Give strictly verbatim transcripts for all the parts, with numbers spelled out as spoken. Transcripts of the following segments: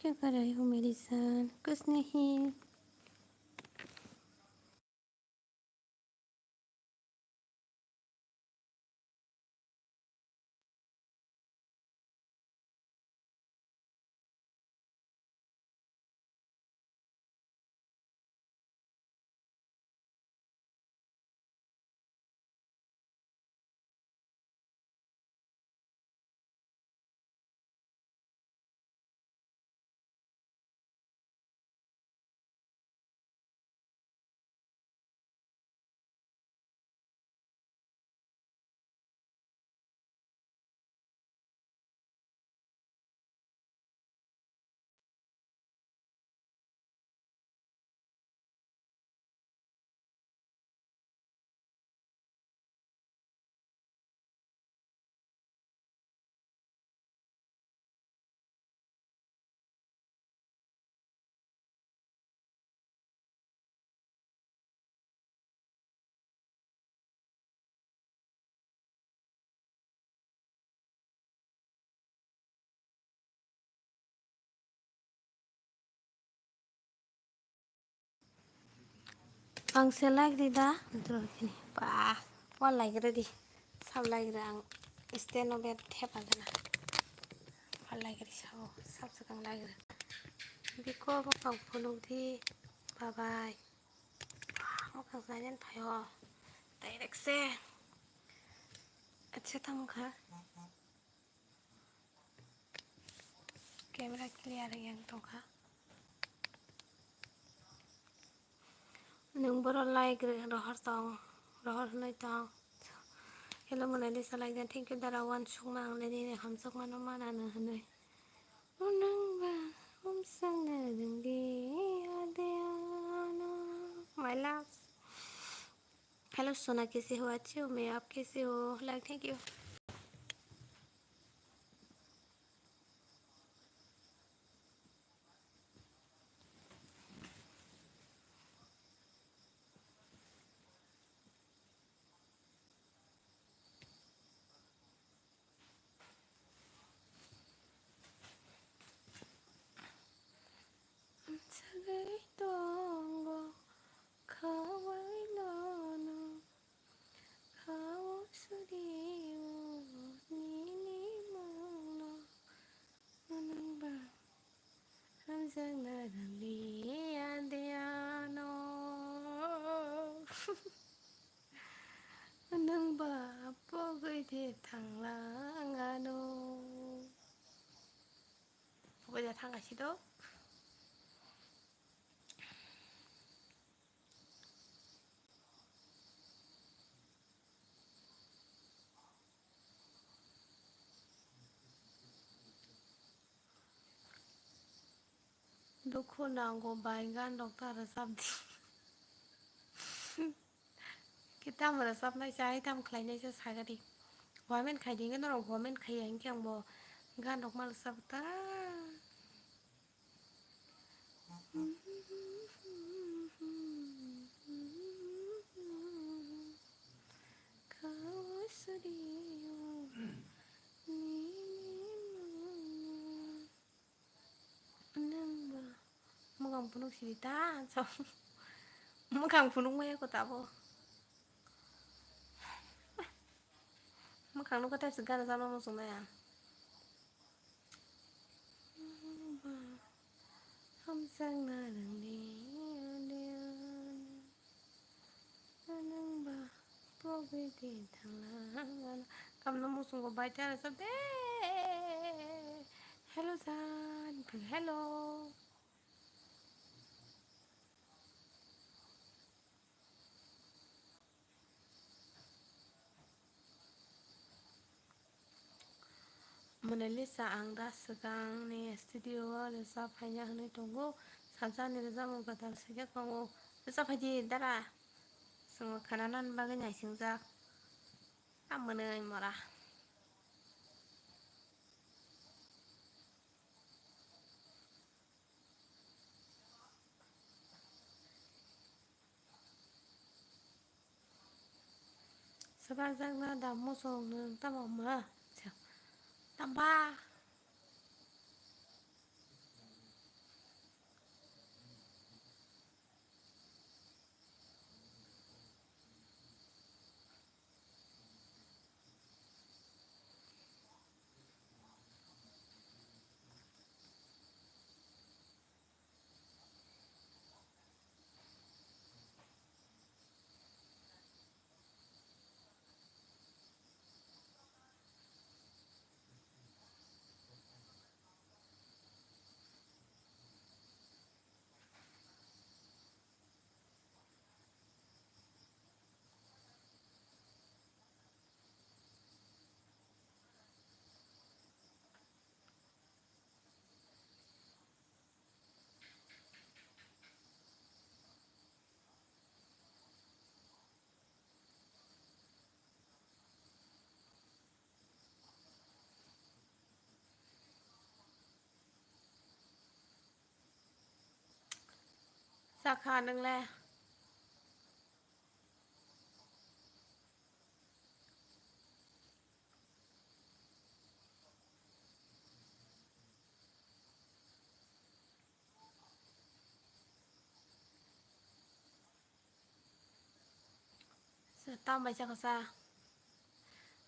क्या कर रहे हो मेरी जान? कुछ नहीं। Ang se like ri da, dro kini. Ba, wa like ri di. Sab like ri ang. Stand no ber thepa gana. Wa like ri sao, sab sakang like ri. Biko bokang phunuk di. Bye bye. Bokang sajen phayo. Direct se. Acha tamo kha. Camera clear yang tongkha. Nwng boro like rohor tong, rohor hwnwi tong. Hello Monalisa like dan, thank you dara wan sukma ang le nini hamsokmano mana nw hwnwi. O nwng ba umsang na rwngdi ade ano. My love. Hello Sona, kaise ho? Achhe ho main, aap kaise ho? Like, thank you. Sagwi tongo khawai lono, khao surio nini mungno. Nwng ba hamjakna rwngli ande ano. Nwng ba pogwi de thanglang ano. Pogwi de thangkha si do. Dukhu nango bai, gan rok ta rwchap di. Khe tamo rwchapnai cha, ai tamo khlainai cha sagadi. Comment khai di, norok comment khaiya hinkhe ang bo gan rok ma rwchap ta. Nwng ba mwkhang phunuk sidi ta, so. Mwkhang phunuk maya ko tabo. Mwkhang nukha tei gana chama muchung maya. Hamjakna rwngdi ande ano. Nwng ba pogwi di thanglang ano. Kamno muchungo bai ta rwchap de. Hello jan, hello. Monalisa, ang da swkangni studio o rwchap phaina hwnwi tongo. Salsa ni rwchapmung kwtal swijak tongo. Rwchap phaidi dara. Chwngno khwna nani bagwi naisingjak. Tamoni mora. Swbakjakna da muchung nwng tamo ma? Tamba. Chakha nwngle. Tambai chakha sa.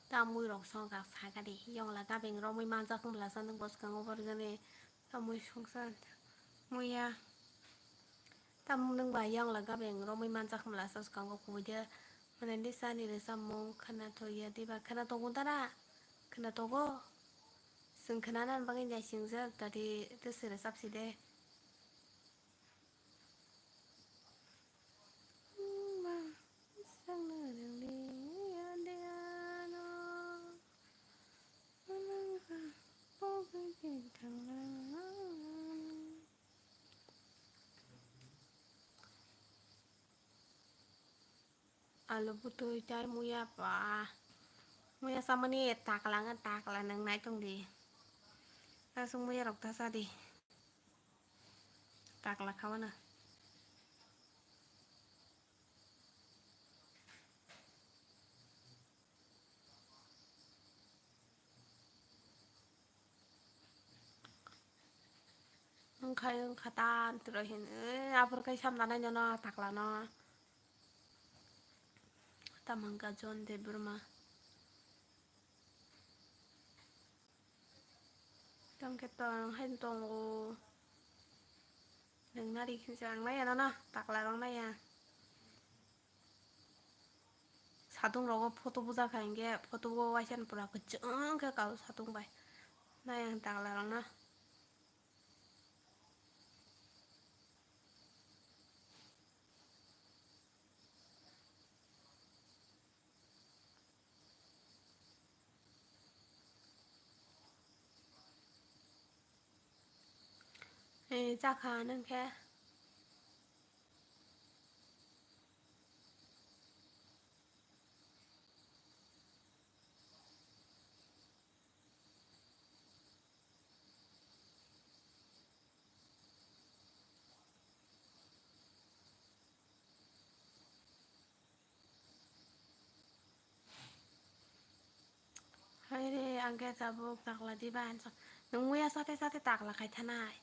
Tamwi rok song kha sakha di. Yongla gabeng romwi manjak wngla sa nwng bwskango borjani. Tamwi songsa muya. Tamung nwng ba yongla gabeng romwi manjak wngla sa swkango kubui de. Mane nisa ni rwchapmung khwna thokya diba khwna tongo dara? Khwna tongo? Chwng khwna nani bagwi naisingjak dadi twswi rwchap si de. Alu butui tai muya pa. Muya samani takla ngan takla nang nai tong di. Asung muya rok ta sa di. Takla khawana. Wngkhai wngkha tan twrwi hin, eh, aphuru khe samna nai nono takla no. Tamo wngkha John Debbarma. Tamo khe tong hai tongo. Nwng nari khe ang naiya nono, takla rok naiya. Satung rogo photo bujakha hinkhe photo o waisa pura kwchwng khe kal satung bai. Nai ang takla rokno. Eh, chakha nang khe. Hai re, ang khe tabuk takla diba hinsa. Nwng muya sate sate takla khai thanai.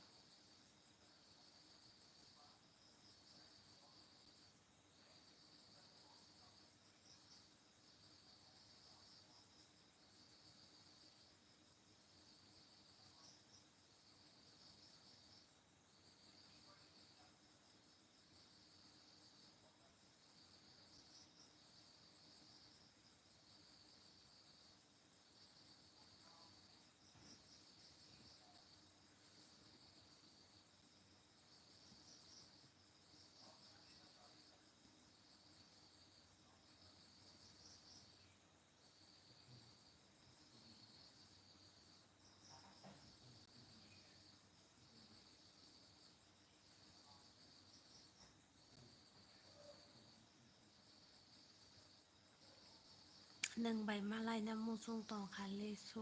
Nwng bai malaina muchung tongkha lisu.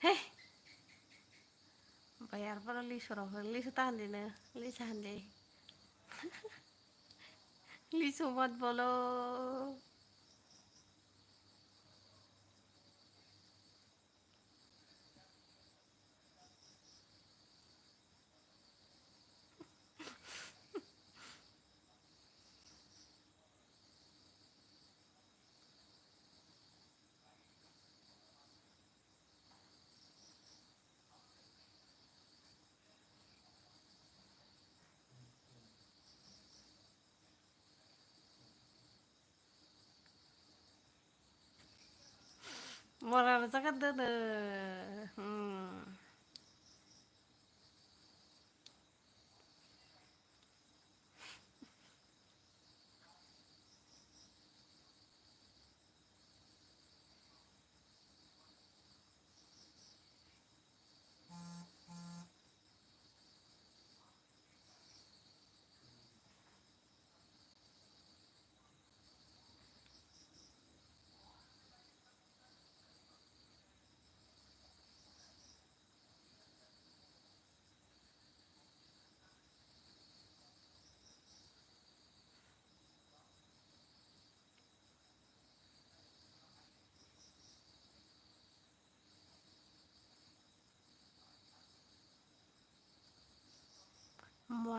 He! Bai arporo lisu rok, lisu ta handi no, lisu handi. Lisu mat bolo. Mora rwchapkha dono. Hmm.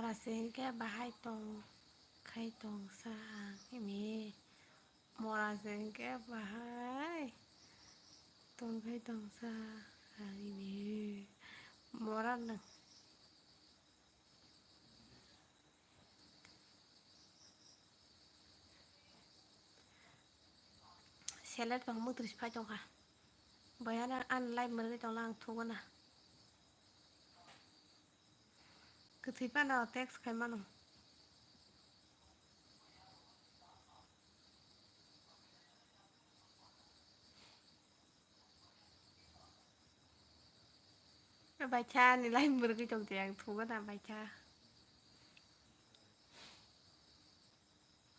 Aswk hwnkhe bahai tong khai tongsa ang himi. Mora se hwnkhe bahai tong khai tongsa ang himi. Mora no. Seller tong mutris phai tongkha. Bayana an live mwrwgwi tongla ang thuguna. Kwthwi phano text khai mano. Baikha ni live mwrwgwi tongte ang thuguna baikha.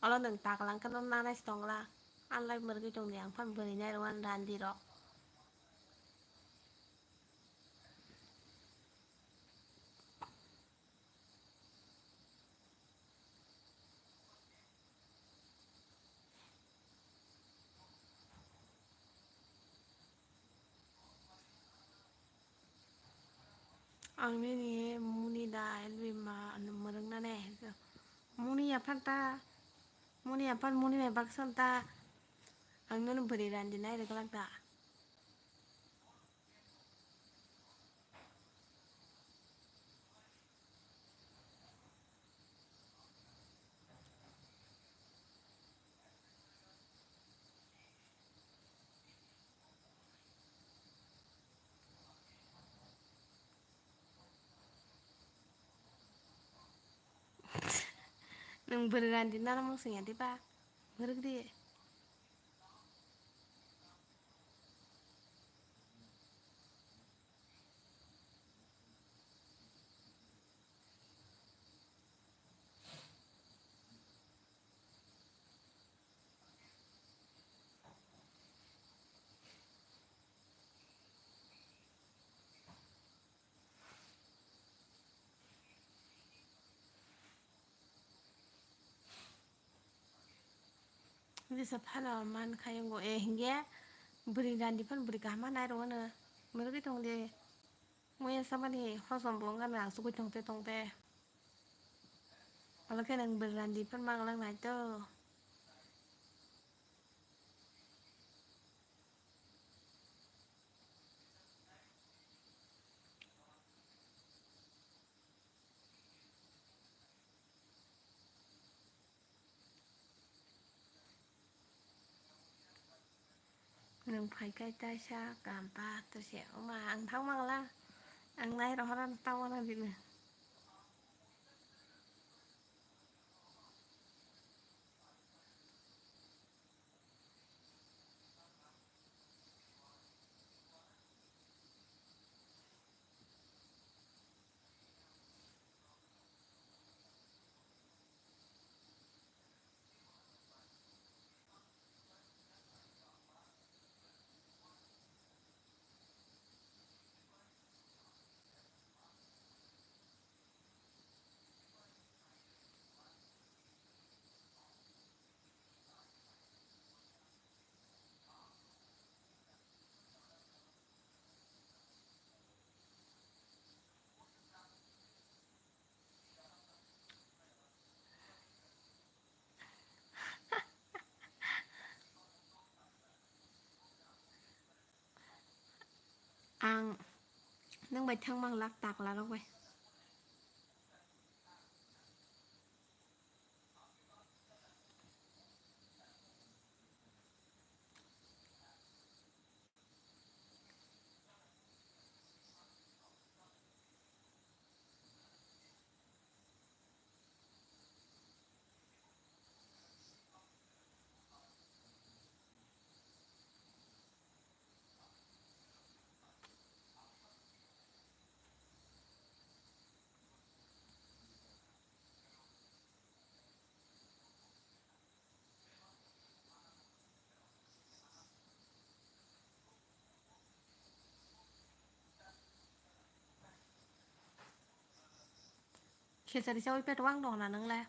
Olo nwng taklang khe no nanai se tongla. An live mwrwgwi tongdi ang phano bwrwi nai rw ani randi rok. Ang nini muni da elwi ma mwrwknani. Muni ya phan ta, muni ya phan muni mai baksan ta. Ang nono bwrwi randi nai rwglak da. Nwng bwrwi randi nana mung singya diba? Bwrwk di. Jesa phano man khayo ngo, eh, hingye bwrwi randi phano bwrwi kaham ma nai rw ano. Mwrwgwi tong de. Muya samani hosom bo wngkha na asugwi tongte tongte. Olo khe nwng bwrwi randi phano manglak nai to. Nwng phai khe taisa kaham pa to se wngma ang thang mangla, ang nai rohorano tang mano bini. Ang nwng bai thang manglak takla rok bai. Khichari chawi pet wng tong na nwng le?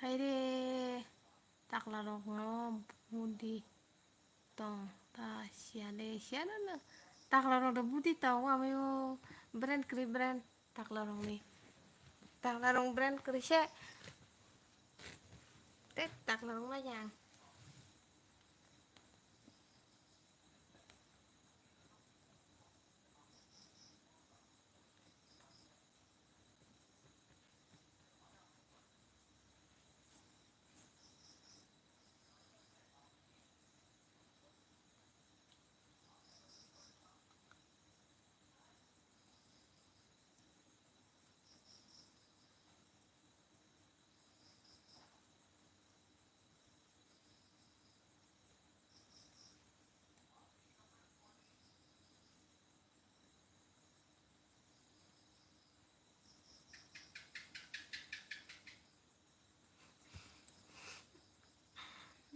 Haire, Takla rok no budi tong ta siya le siya no no. Takla rok do budi tong amai o brand kri brand takla rok ni. Takla rok brand kri se. Te takla rok ma yang.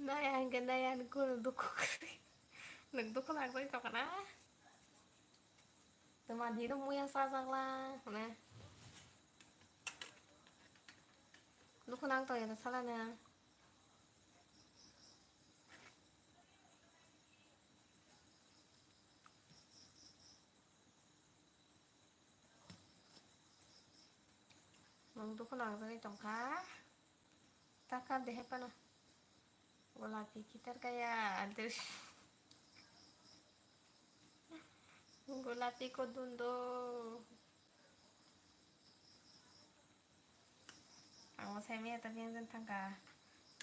Naya hingke naya ni kunu dukhu kwrwi. Nwng dukhu nang jagwi tongkha na? Tuma dino muya sajak lang hwnwi. Dukhu nang tongya da sala nwng. Nwng dukhu nang jagwi tongkha. Takar de hepano. Golapi kitar kaya adres. Golapi ko dundo. Ang sai me ta yang jen thangka.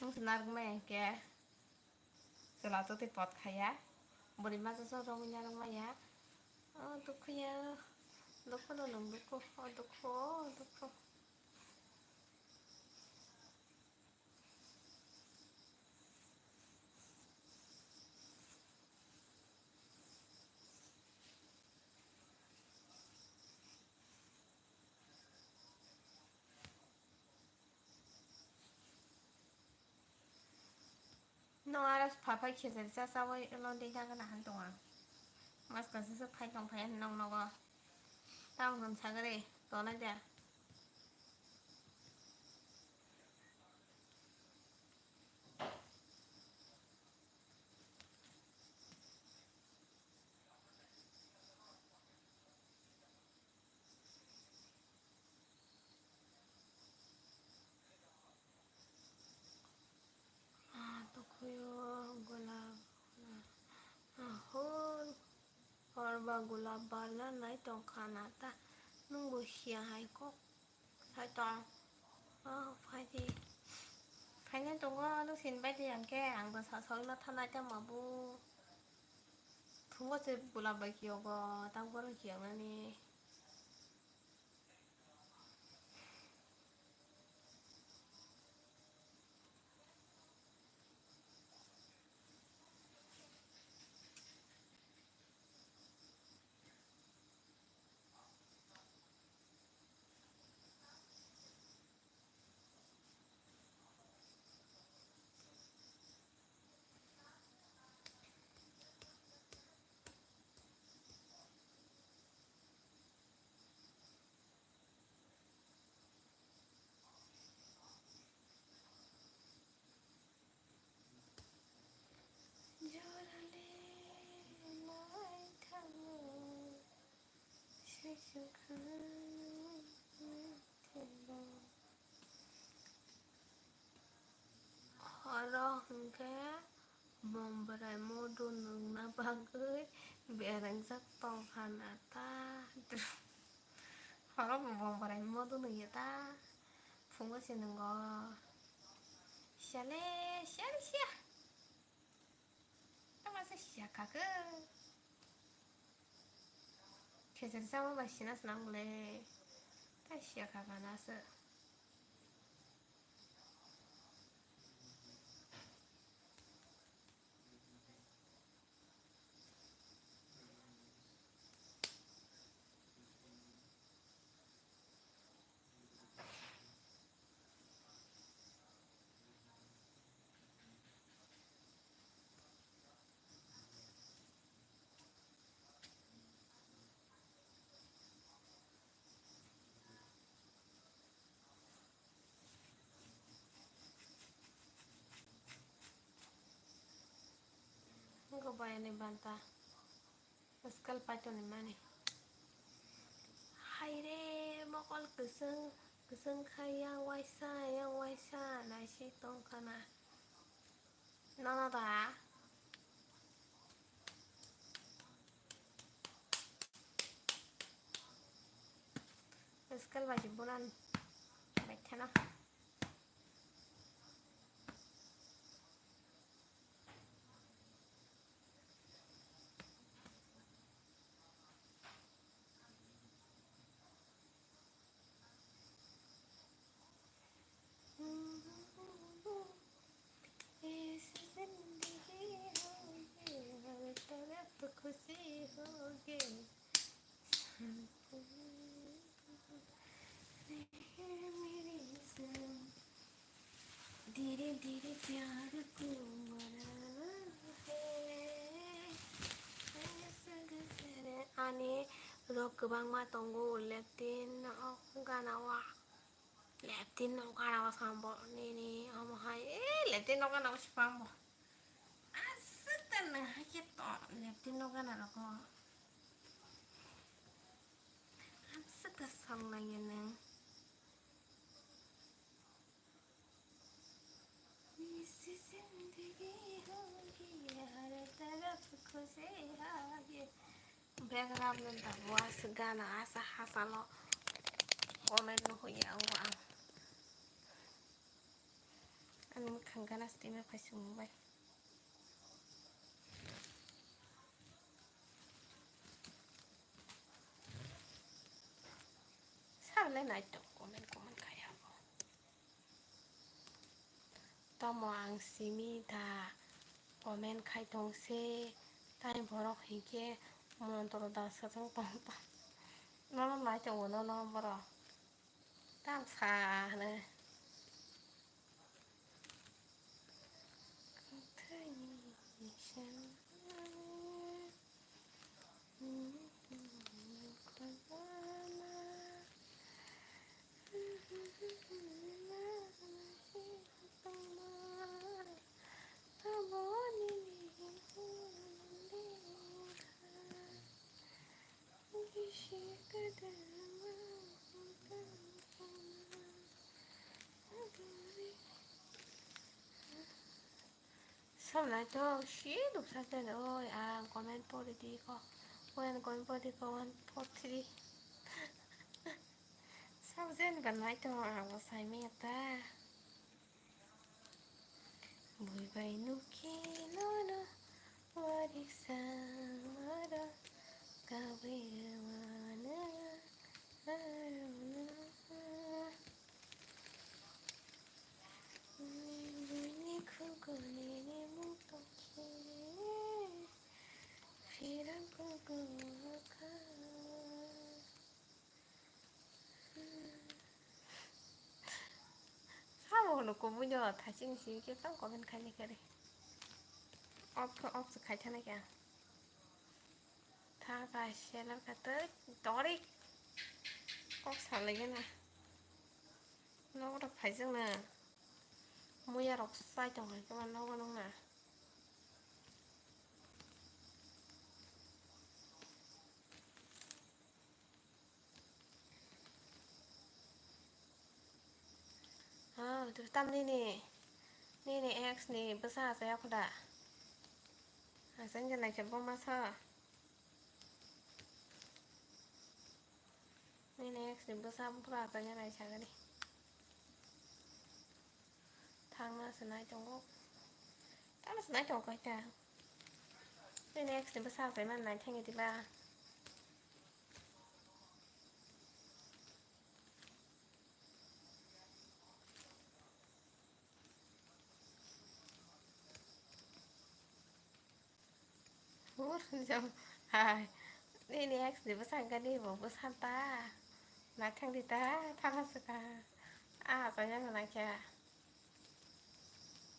Nung senar me ke. Sela to te pot khaya. Bori ma so rong nya rong maya. Oh, dukhu ya. Dukhu no nung dukhu. Oh, dukhu, oh, dukhu. No, aro phaphai khejari cha chawi lonti thangna han tongo. Mas kaisa se phai tong phai nong nogo. Tamo hwn sagari tonai da. Ah, tokhuyo golap, ah, hor, hor ba golap barna nai tongkha na ta, nwng bo siya hai kok. Sai tong. Oh, phaidi. Phainai tongo, nwng sin bai di ang khe, ang bo sa sawi ma thanai tamo bo. Thungo se bula bai kiyogo, tang boro kiyangnani. Jorale naithango, saichung kha naithango. Horo hwnkhe bom bwrai modo nungna bagwi berangjak tongkha na ta. Horo bo bom bwrai modo nungya ta. Phungo se nungo. Siyale, siyale siya. Tama se siya kha khe. Khejari chama bai sina swnam le. Ta siya kha kana se. Bayani banta. Skal paitoni mani. Haire, mokol kwswng, kwswng khai yang waisa, yang waisa, naisi tongkhana. Nono da? Skal bai si bulan. Baithana. इस जिंदगी होगी, हर तरफ खुशी होगी। धीरे धीरे प्यार को मनाना है। Ani rok kwbangma tongo, leptin o gana o, leptin o gana o sambo nini omo hai, e, leptin o gana o sipang bo. Aswk ta nwng hai khe to, leptin o gana rok o. Aswk ta song nangya nwng. इस जिंदगी होगी, हर तरफ खुशी होगी। Background ni da bo aswk gana asa hasalo comment no hoya o ang. Ani mwkhang gana stima phai sung bai. Sable nai to comment, comment khai abo. Tamo ang simi da comment khai tong se, tai borok hinkhe montro da sajak tong tong. Nono nai tongo nono borok. Tam sa hwnwi. Sab nai to si duksa khe oi, ang comment pori di ko, oi, ang comment pori di ko, one four three. Sab jen ba nai to ang bo sai maya ta. Bui bai nukhe nono wariksa maro kabui rwmano arwno. Buini khukuni ni mung tongkhe phirang kuku kha. Sabo hwnwi kubui no thaising simi khe tamo comment khaini khe re. Off khe off se khai thana khe ang. Tha ka selar ka tei tori kok salai gana. Nogo rok phaijak na. Muya rok sai tong hai khe ma nogo nung na. Oh, tam nini, nini ex ni bwsa achai o kho da? Achai wngkha naikhe bo masa. Nini ex ni bwsa bwrwi achai nai sakani. Thangna se nai tongo. Tamo se nai tongo kaita. Nini ex ni bwsa achai man nai thangwi diba. Hur, jom, hai. Nini ex ni bwsa gani bo bwsa ta. Naithang di ta, thana swkha. Ah, chaya na kya.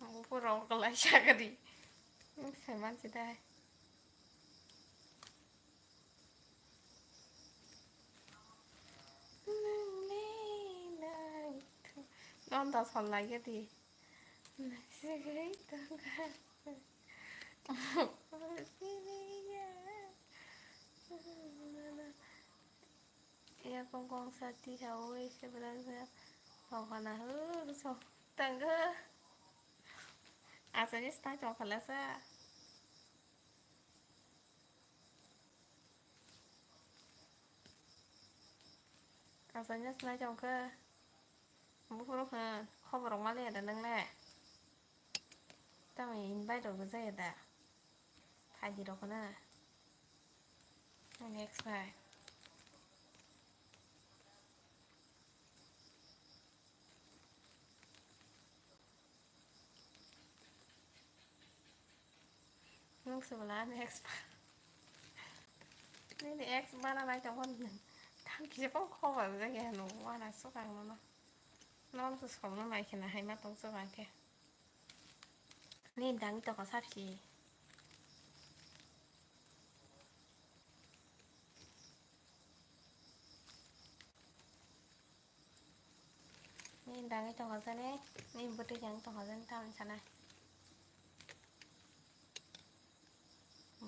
Bupuro kalai sakari. Seman sidai. Nonda sol lagi di. Nasi gari tangga. Iya kong kong sa tisa ui se belak belak. Tongkha na hu so tangga. Asanya stai tongkha la sa. Asanya stai tongkha. Buphuru kha khobor rok mali ada nang le. Tamo invite rok rijaya da? Phaidi rok na. Next bai. Nung se bwla ani ex ba. Nini ex bana nai tongkha nung. Tang kisa kok khobor rijak ya nung wana swkang nono. Nono se sokno nai khe na hai ma tong swkang khe. Nini dang tongkha sapsi. Nini dagwi tongkha jani, nini bwtwi jani tongkha jani, tamoni sanai.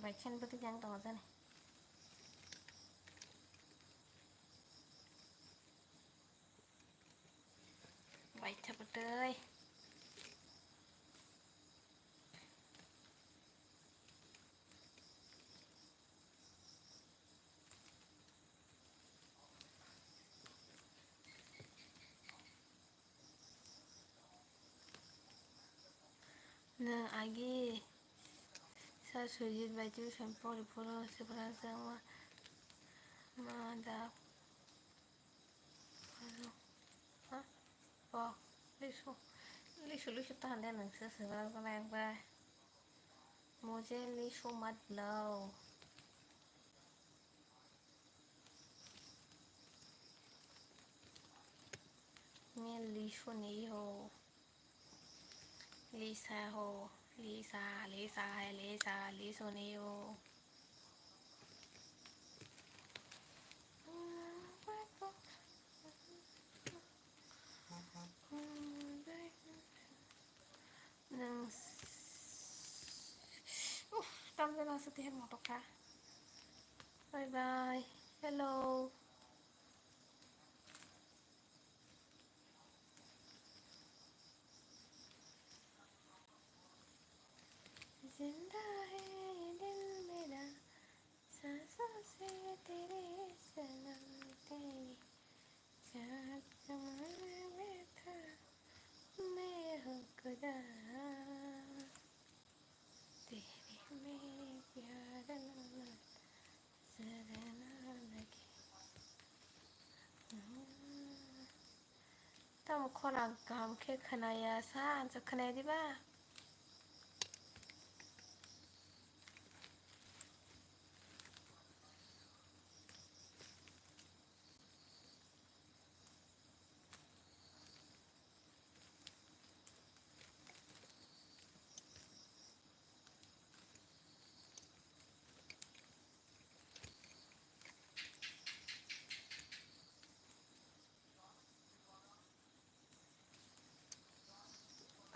Bai khen bwtwi jani tongkha jani. Bai khe bwtwi. Nwng agi Sir Sujit bai tuition pori phuru swprakjakma ma da. Ha? Bo lisu, lisu, lisu ta hande nwng se swprakjaknai bai. Mujhe lisu mat bulao. Main lisu nahi ho. Lisa ho. Lisa, Lisa hai, Lisa, lisu nahi ho. Nwng s-, uff, tamjani aswk tei motok kha. Bye bye. Hello. जिंदा है ये दिल मेरा, सांसों से तेरे सनम, तेरी चाहत कमाल में था मैं हूँ खुदा। तेरे में प्यार ना, नजर ना लगे। Tamo khorang kaham khe khwnaya sa, ang khe khwnaya diba?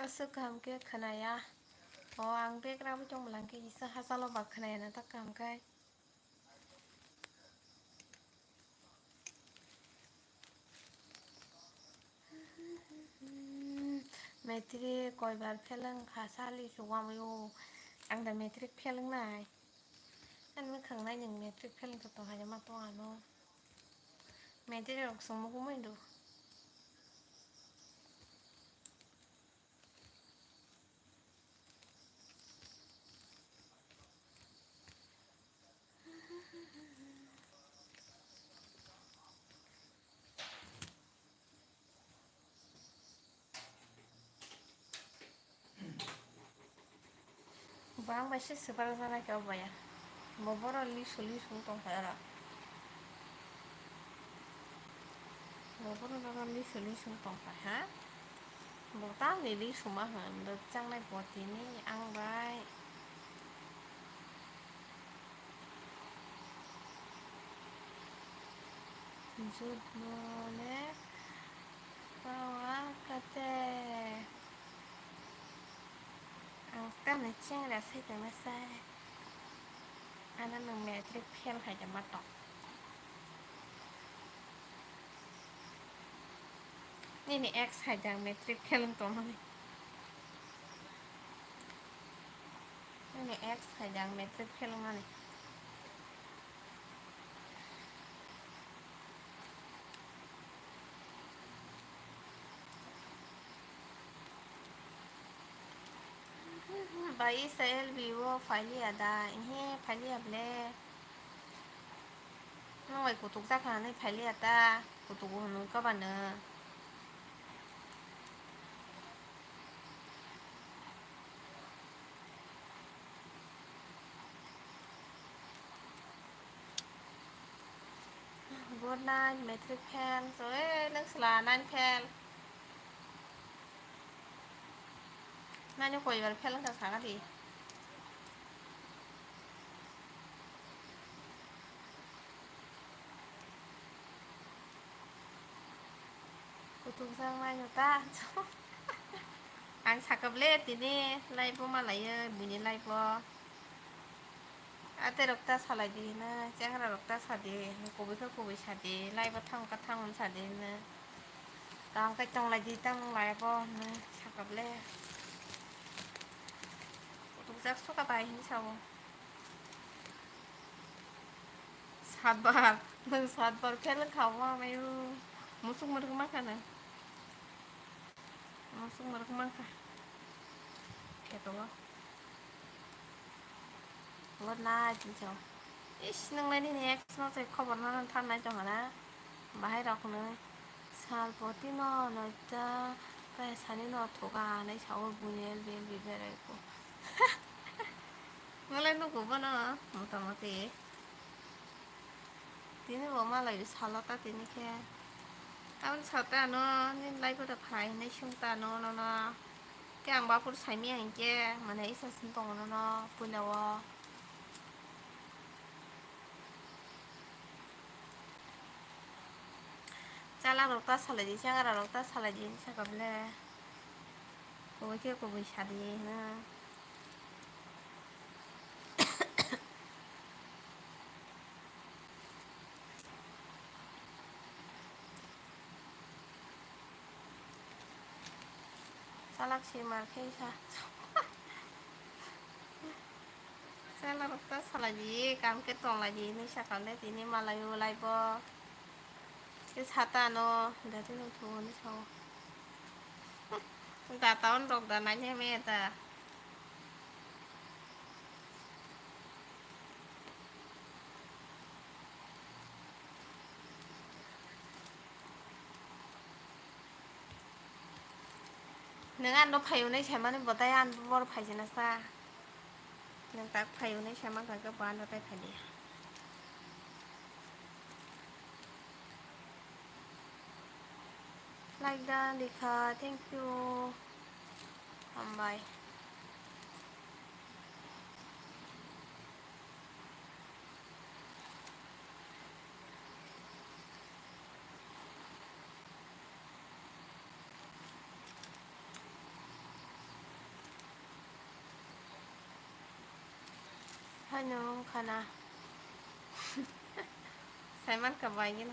Aswk kaham khe khwnaya. O, ang background tong bwlang khe kisa hachalo ba khwnaya na ta kaham khai. Matric koibar fail wngkha sali chuwamwi o. Ang da matric fail wngnai. Ani mwkhang nai nwng matric fail wngkha tong hai ma tong ano. Matric rok chwng mukumui do. Bang bai se swprak jana khe o baya. Bo boro lisu lisu tong kha oro. Bo boro nono lisu lisu tong kha ha. Bo tamni lisu ma hwn rwkchang nai bo tini ang bai. Jut mone pawa kate. Ang ta Ani chengra sai tongma sai. Ano nwng matric fail hai da ma tong. Nini ex hai da matric fail wng tongmani. Nini ex hai da matric fail wngmani. Bai Israel bibo phailiya da, ihe phailiya ble. Nwng bai kutuk jakha hinwi phailiya ta, kutuk hwnwi kobano. Good night, matric fail. So, eh, nwng sla nine fail. Nani koi bar fail wngkha saka di. Kutung jang nai no ta. Ang sakap le tini live o malaiyo, bini live o. Ate rok ta salai di hino, chengra rok ta sa di, kubui khe kubui sa di, live o thang kha thang sa di hino. Tang khe tong lai di, tang lai bo hino sakap le. Kutung jak suka bai hino sao. Satbar, nwng satbar fail wngkha, o amaio. Musuk mwrwk mankha nwng. Musuk mwrwk mankha. Khe tongo. Good night, hinwi sao. Ish, nwng lai nini ex no se khobor no thang nai tong hala. Bahai rok hwnwi, "Salpoti no noita kaya sani no thoka," hinwi sao buini L B L B berai ko. Nwng lai nugo bono, mota moti. Tini bo malai salo ta tini khe. Aboni sata ano, nini live o da phai hinwi sung ta ano, nono. Khe ang baphuru saimaya hinkhe, mane isa sing tongo nono, puila o. Chala rok ta salai di, chengra rok ta salai di, hinwi sakha bele. Kubui khe kubui sa di hino. Salak se mar khe sa. Sela rok ta salai di, kam khe tong lai di, hinwi sakha le tini malai o live o. Khe sata ano, dati no thuo hinwi sao. Data on rok da nai me ta. Nwng ano phai hwnwi saimani bo tai, ano boro phai jana sa. Nwng tak phai hwnwi saimang kha khe bo ano tai phai di. Like da likha, thank you. Hambai. Haino wngkha na. Saimankha bai gino.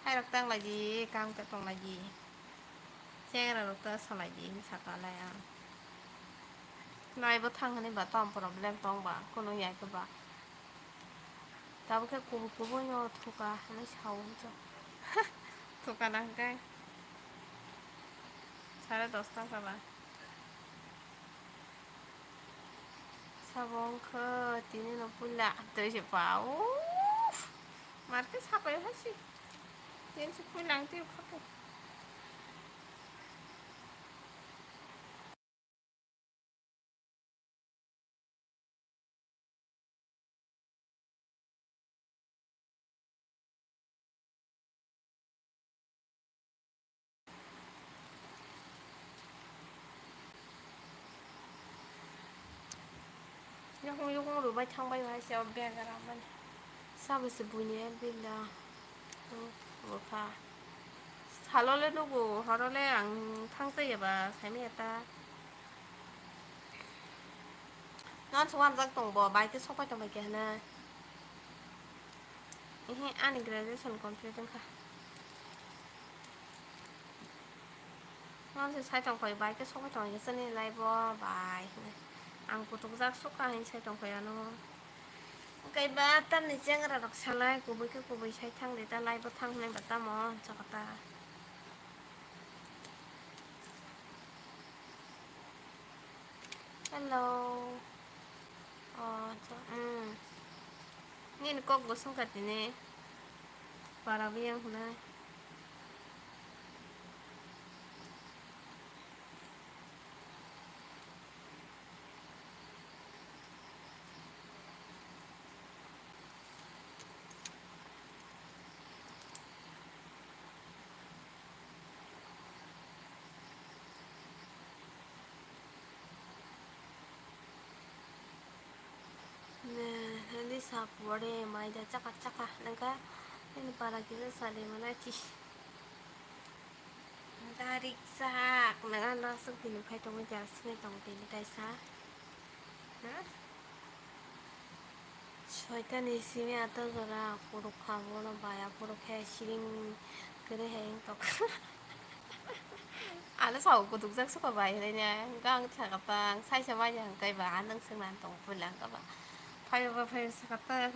Hairok tang lai di, kam khe tong lai di. Chengra rok ta salai di, hinwi sakha lai ang. Nai bo thang hwnwi ba tamo problem tong ba, kunu ya khe ba. Tabuk khe kubui kubui no thuka hinwi sao hinwi. Thuka nang khe. Sare dos tang kha ba. Sabo wngkha tini no puila twi se pa. Uff. Mar khe sapai hai se. Tini se puila ang twi kha khe. Yakung yakung rwbai thangbai hai se o bag ramani. Sabo se buini el bila. Bupha. Salo le nugo, horo le ang thangsa ya ba, saimaya ta. Non se wanjak tong bo, bai khe sopai tong bai khe hwnwi. Ehe, ani graduation complete wngkha. Non se sai tong bai, bai khe sopai tong bai khe chini live o bai hwnwi. Ang kutukjak sukha hwnwi sai tong bai ano. Kaiba tamni chengra rok salai, kubui khe kubui sai thang di ta, live o thang hwnwi ba tamo, chakata. Hello. Oh, acha, mm. Nini kok bo swngkha tini. Para biyang hwnwi. Ne, hindi sa pore, maida chaka chaka, nangka, ini para kisa sali mana chi. Darik sak, nang ano aswk tini phai tongwi da, swngwi tong tini kaisa. Ha? Soitani simi ato jora kuruk kha bono bai, aphuru khe siring kwrwi hai wng tong. Ano sao kutukjak sukha bai hinwi ne, gang thaka tang, saisa manya hwnkhe ba, anung swngna tong puila hwnkhe ba. Phaiba phaiba saka tang.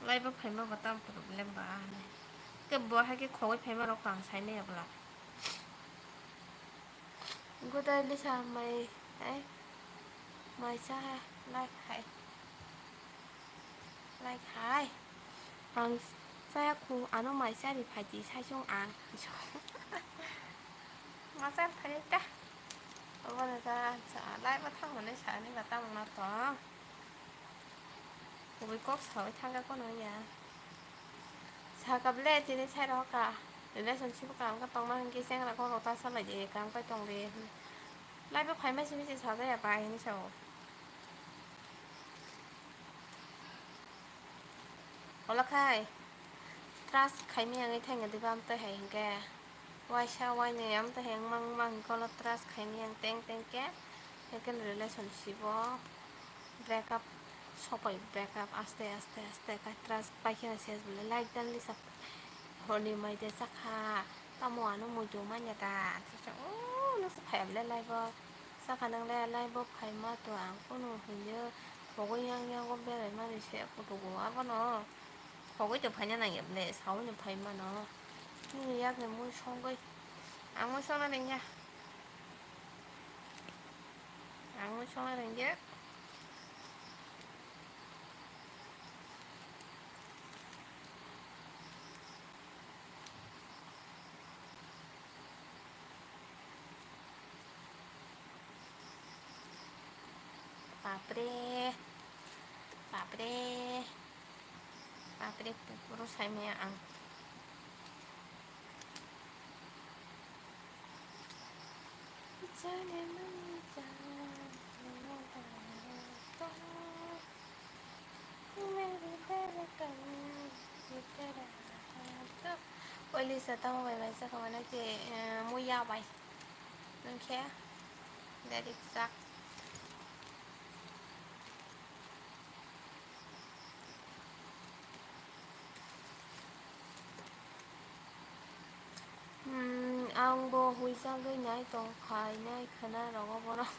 Laiba phaima bo tamo problem ba hinwi. Khe bo hai khe khogwi phaima rok tang saimaya bwla. Gudai lisa mai, hai, mai cha hai, lai khai. Lai khai. Ang chaya khu ano mai cha ri phai di sai chung ang. Ma cha phai ta. Obo na ta, cha, lai ba thang mane sa ni ba tamo na to. Kubui kok sawi thangkha kono ya. Sakha ble tini sai rokha. Relationship kaham khe tongma hinkhe chengra kok rok ta salai di, kaham khe tong di. Laibo phaima simi se sajaya bai hinwi sao. Ola khai. Trust khaimaya wngwi thangya diba amtwi hai hinkhe. Waisa wainwi amtwi hai wngma wngma hinkhe ulo trust khaimaya wng teng teng khe, second relationship o break up sopai, break up aste aste aste khe trust paikhe ses bole like dan lisa horni mai de chakha tamo ano muitu manya da, o noksa phaiya bole live o chakha nang le live o phaima to ang kunu hinyo khogwi yang yango berai mani se kutugo abono. Khogwi to phaina nangya ble, sawi no phai mano. Nini yakni mui songwi. Ang mui songna nangya. Ang mui songna nangya. Bapre. Bapre. Bapre, pupuro saimaya ang. Oili sa tamo bai bai sa khamana che, eh, muya bai. Nangkhe direct sak. Hmm, ang bo huisagwi nai tong phai nai khwna rogo borok.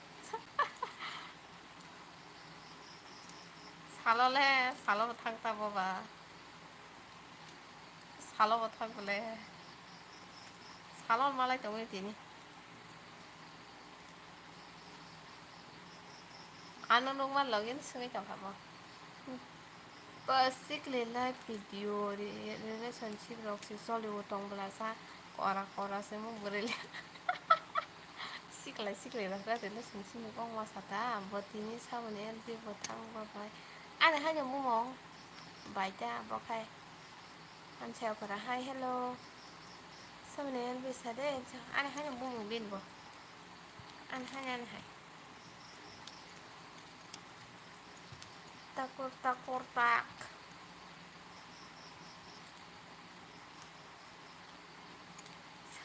Salo le, salo bo thang ta bo ba. Salo bo thang le. Salo malai tongwi tini. Ano nukma login swngwi tongkha bo. Ba sikle live video re-, relationship rok se choli o tong bwla sa kora kora se mo bwrwi le. Sikla sikle rok relationship ni kok ma sa ta bo tini saboni L B bo thang bo bai. Ani haino bumung bai ta bo khai. Ani sayo kora hai hello. Saboni L B sa de ani haino bumung bin bo. Ani hai ani hai. Takur takur tak.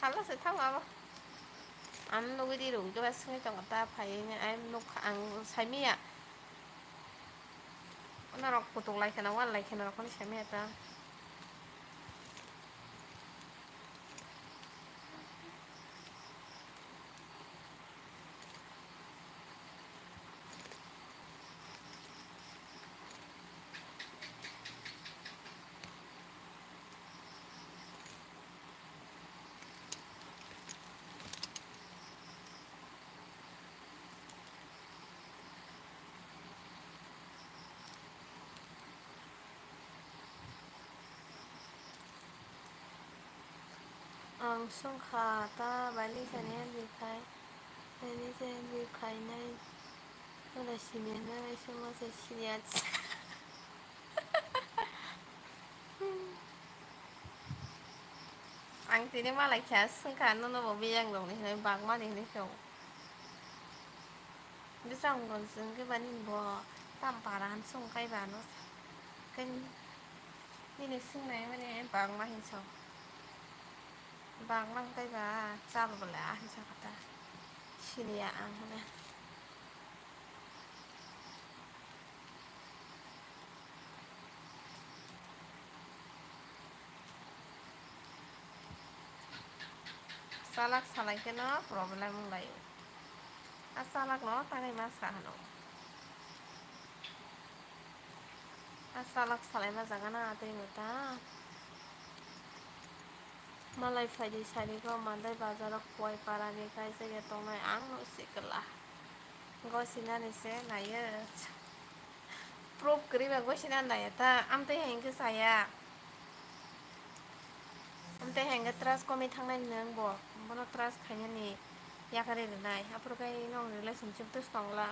Hala se thang abo. Ang nugwi di rung khe ba swngwi tongo ta phaiwi ni ai nuk ang saimaya. Norok kutuk lai kheno wal lai kheno rok saimaya ta. Ang swngkha ta bailisa ni M B khai, bailisa M B khainai, wala sini na waisa masa sini ach. Ang tini malai kha swngkha nono bo biyang rok ni hinwi bagmani hinwi khe. Bwsang bo chwng khe bani bo tam para han song kai ba no. Khe nini swngnai mani bagma hinso. Bagma kai ba chal bole a hinsa kata. Siniya ang hana. Chalak salai khe no problem wng lai o. A chalak no tangai ma sa hano. A chalak salai ma jaga na tei no ta. Malai phaidi sari go mandai bazar o kuai para ni kaisa ya tongnai ang no sikla. Gosinani se naiyo. Proof kwrwi ba gosinani naiyo ta, amtwi hai hwnkhe saya. Amtwi hai hwnkhe trust komwi thangnai nwng bo. Bono trust khainani yakarwi rwnai. Aphuru khe nwng relationship tongla.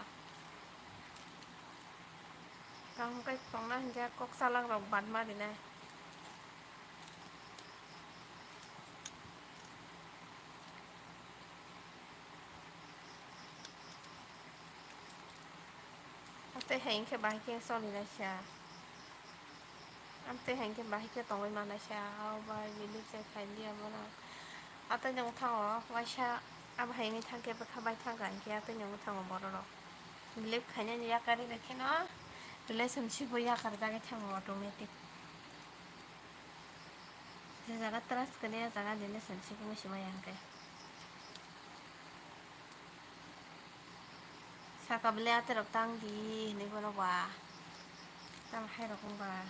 Kaham khe tongna hwnkhe kok salak rok badma rinai. Amtwi hai hwnkhe bahai khe choli naisa. Amtwi hai hwnkhe bahai khe tongwi manaisa. Hao bai bini chai khai liya bono. Atwi nwng thango waisa abo hai wngwi thangkhe bwkha bai thangkha hinkhe atwi nwng thango borok rok. Believe khainani yakarwi rwkheno relationship bo yakarjagwi thango automatic. Je jaga trust kwrwi, a jaga relationship wngwi se maya hwnkhe. Saka bwle aterok tang di hinwi bono ba. Tamo hai rok wng ba.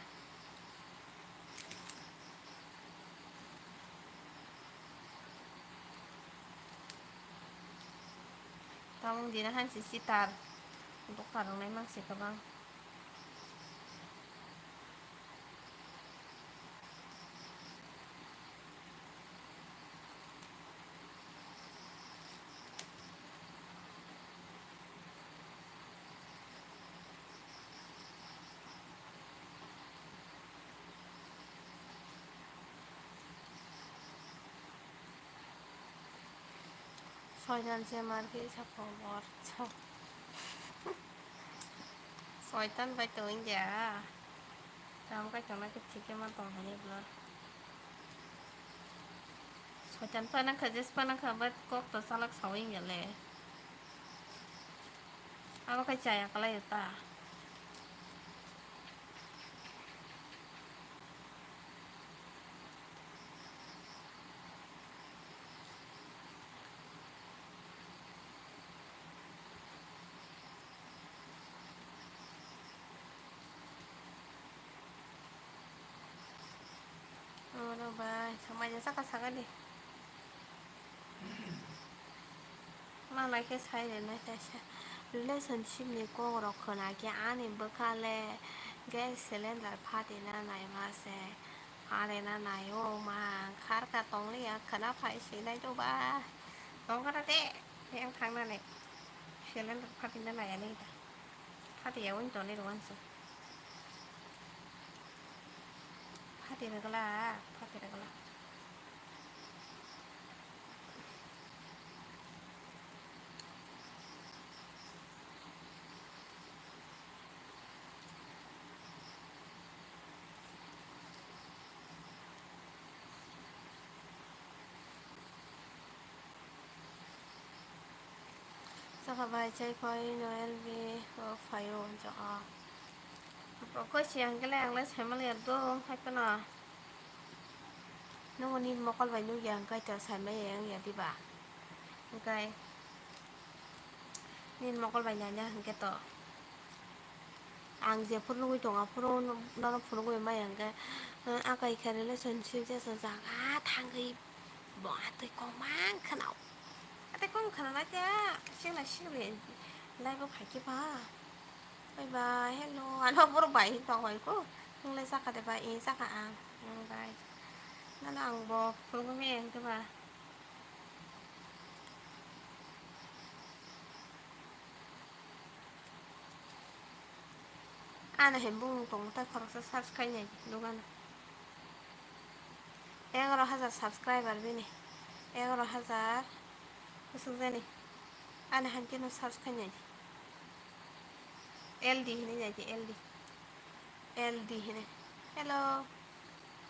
Tamo wng di na hansi sitar. Bokha rok nai mangsi kwbang. Soitan se mar khe sakho bor. Soitan bai tong ya. Tamo kai tongna khe thik khe ma tong hani bwla. Soitan pana kha, jes pana kha, but kok to salak sawi ya le. Abo khe chaya kwlai ta. Oro bai, samai jasa ka saka di. Malai khe sai rwnai kaisa relationship ni kok rok khwna khe ani bwkha le gas cylinder phatina naima se. Phatina nai o ma kharka tong liya khwna phai sinai do ba. Tong kha de yang thang nani cylinder phatina nai ani da. Phati ya wng toni rw wansuk. Phati rwgwla, phati rwgwla. Saka bai chai phai no L B o phaio hwnjak o. Bo koi si ang kele ang le sai mali ya do hai phano. Nungo nini mokol bai nukya hwnkhe to sai maya wngya diba? Hwnkhe nini mokol bai nanya hwnkhe to. Ang jephuru nugwi tongo, aphuru nono phunugwi maya hwnkhe, ah, akai khe relationship jesa jaga thangwi bo atwi kok mang khwnao. Atwi kok khwnanai khe sikla sikli live o phaikhe ba. Bye bye, hello, ano borok bai hin tong hoi ko. Nwng lai saka de ba, e saka ang. Nwng bai. Nono ang bo phunugwi maya hwnkhe ba. Ano hai bumung tongo tai khoroksa search khai nai dogano. Egaroh hajar subscriber bini. Egaroh hajar bwswk jani. Ano hai khe no search khai nai di. L D hinwi nai di, L D. L D hinwi. Hello.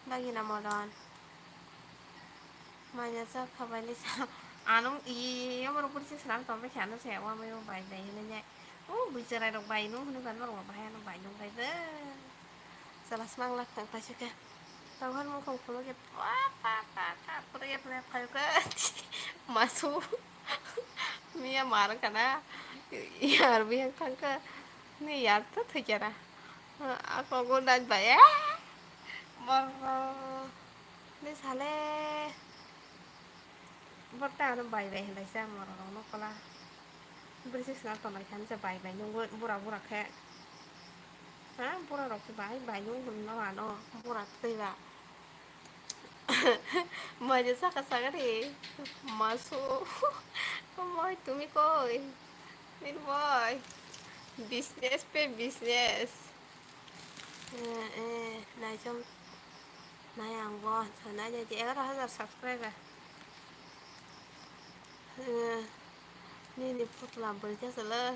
Bagina Moron. Manya chak kha bai lisa. Ano i, omo rok puri se swnam tong khe ano se wa mai bai bai hinwi nai. O bui chwrai rok bai nung hinwi ban norok bai ano bai nung bai de. Chwla swmang lak thang paisa khe. Tang hwn mokol khuluk ya pa pa pa pa pura ya pura phai khe. Masu. Miya mar kana. Yar biyang thang khe. Ni yar to thwi kena. Ako gundan bai, eh? Bor, bor. Ni sale. Bor ta ano bai bai hinlai sa moro rok no kola. Bwrwi se swnam tonglai kha, se bai bai nungwi bura bura khe. Ha, bura rok se bai bai nung hwn no ano. Bura twi ba. Maja saka saka ri. Masu. Moi tumi koi. Nini boi. Business pe business. Eh, eh, naichom. Nai ang bo. Nai nai di egaroh hajar subscriber. Eh, nini putla bwrwi khe sala.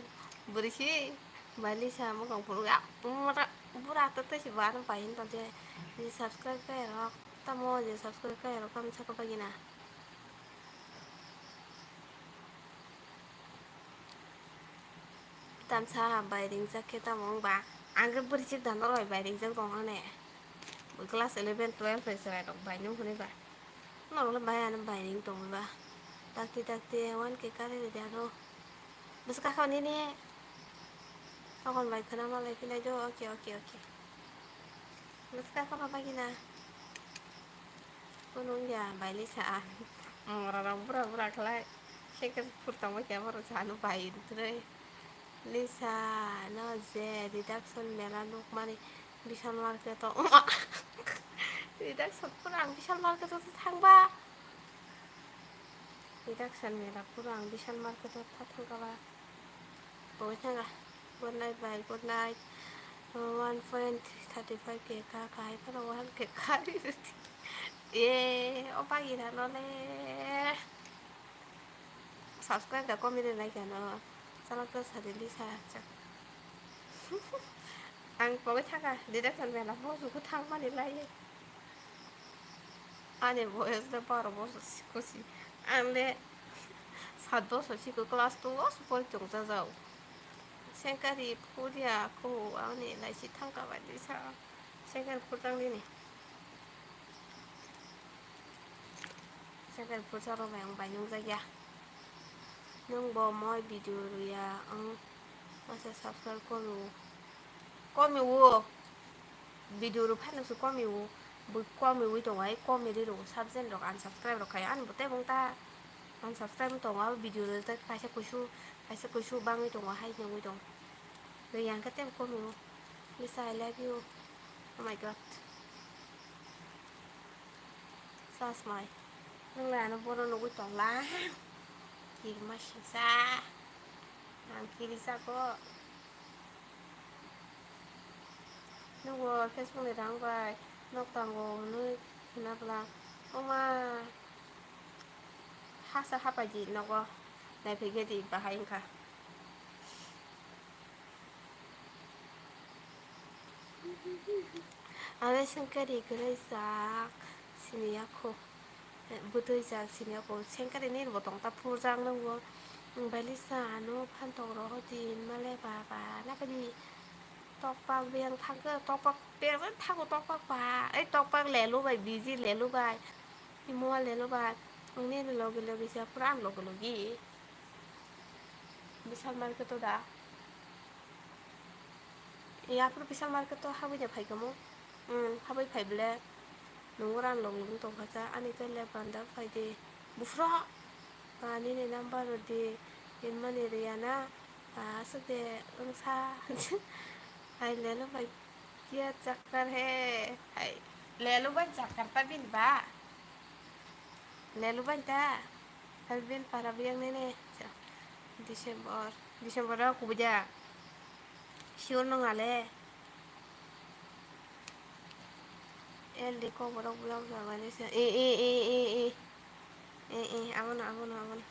Bwrwi si. Bai lisa mokang phuru. Ya, bura, bura to to si bar pai hin to de. Ni subscribe kai rok. Tamo je subscribe kai rok kam saka bagina. Tamsa bai ringjak khe tamo wng ba? Ang khe bwrwi chwk da norok bai ringjak tong ani. Class eleven, twelve bai chwrai rok bai nung hwnwi ba? Norok le bai ano bai ring tongwi ba? Dakti dakti one K kari rwdi ano. Bwswk kakha nini? Tokon bai khwna malai phinai do. Oke, oke, oke. Bwswk kakha bagina. Kunu wngya bai lisa. Mora rok bura bura khlai. Sengkhe phur tongma khe borok sano bai rwtrwi. Lisa no je reduction mela nukmani Vishal market o. Reduction pura ang Vishal market o thangba. Reduction mela pura ang Vishal market o tha thangkha ba. Bo thanga. Good night, bye. Good night. One point thirty five K ka, kahai phano one K ka. E, o bagina no le. Subscribe da komi de nai kano. Chalak da sadi lisa chak. Ang pogwi thanga. Deduction mela bo suku thang mani lai. Ani boyos le baro bosor siko si. Ang le sat bosor siko class two o se pori tong jajao. Sengkari phuria kho ani laisi thangka bai di sa. Sengkari phurjang dini. Sengkari phursa rok bai ang bai nung jakya. Nung bo moi video rwya ang masa subscribe koru. Komi o video rw phano se komi o, bo komi wi tongo, ai komi ri rw subject rok unsubscribe rok khai, ani bo tei bong ta unsubscribe tongo, abo video rw tei kaisa kuisu, kaisa kuisu bangwi tongo, hai nungwi tongo. Rw yang khe tei komi o. Lisa, I love you. Oh my God. Sasmai. Nung le ano bono nugwi tongla. Kirma singsa. Ang kiri sako. Nugo Facebook ni rang bai nok tango hwnwi khna bwla. Oma hasa hapai di nogo. Naiphai khe di bahai wngkha. Aro sengkari kwrwi jak sini yakho. Bwtwi jak sini yakho. Sengkari nini bo tong ta phurjak nungbo. Belisa ano phantok rohor di hinmale baba, nakadi tokpak biyang thangkhe, tokpak biyang thangkhe, tokpak ba, ei tokpak lelu bai, busy lelu bai, imo lelu bai, ang nini logi logi se pura ang logi logi. Bisal market o da. Yapor Bisal market o habwi de phai kamo. Hmm, habwi phai bele. Nungo ran long long tong kha sa, ani khe le banda phai di. Buphro. Ba nini number rw di. Hinmani Riya na. Ba aswk de wngsa. Hai lelu bai kya chakkar hai. Hai lelu bai chakkar ta bini ba. Lelu bai ta. Harbin para biyang nene. December, December o kubui da. Sure nung ale. L D ko borok vlog jagani se. E, e, e, e, e. E, e, abono, abono, abono.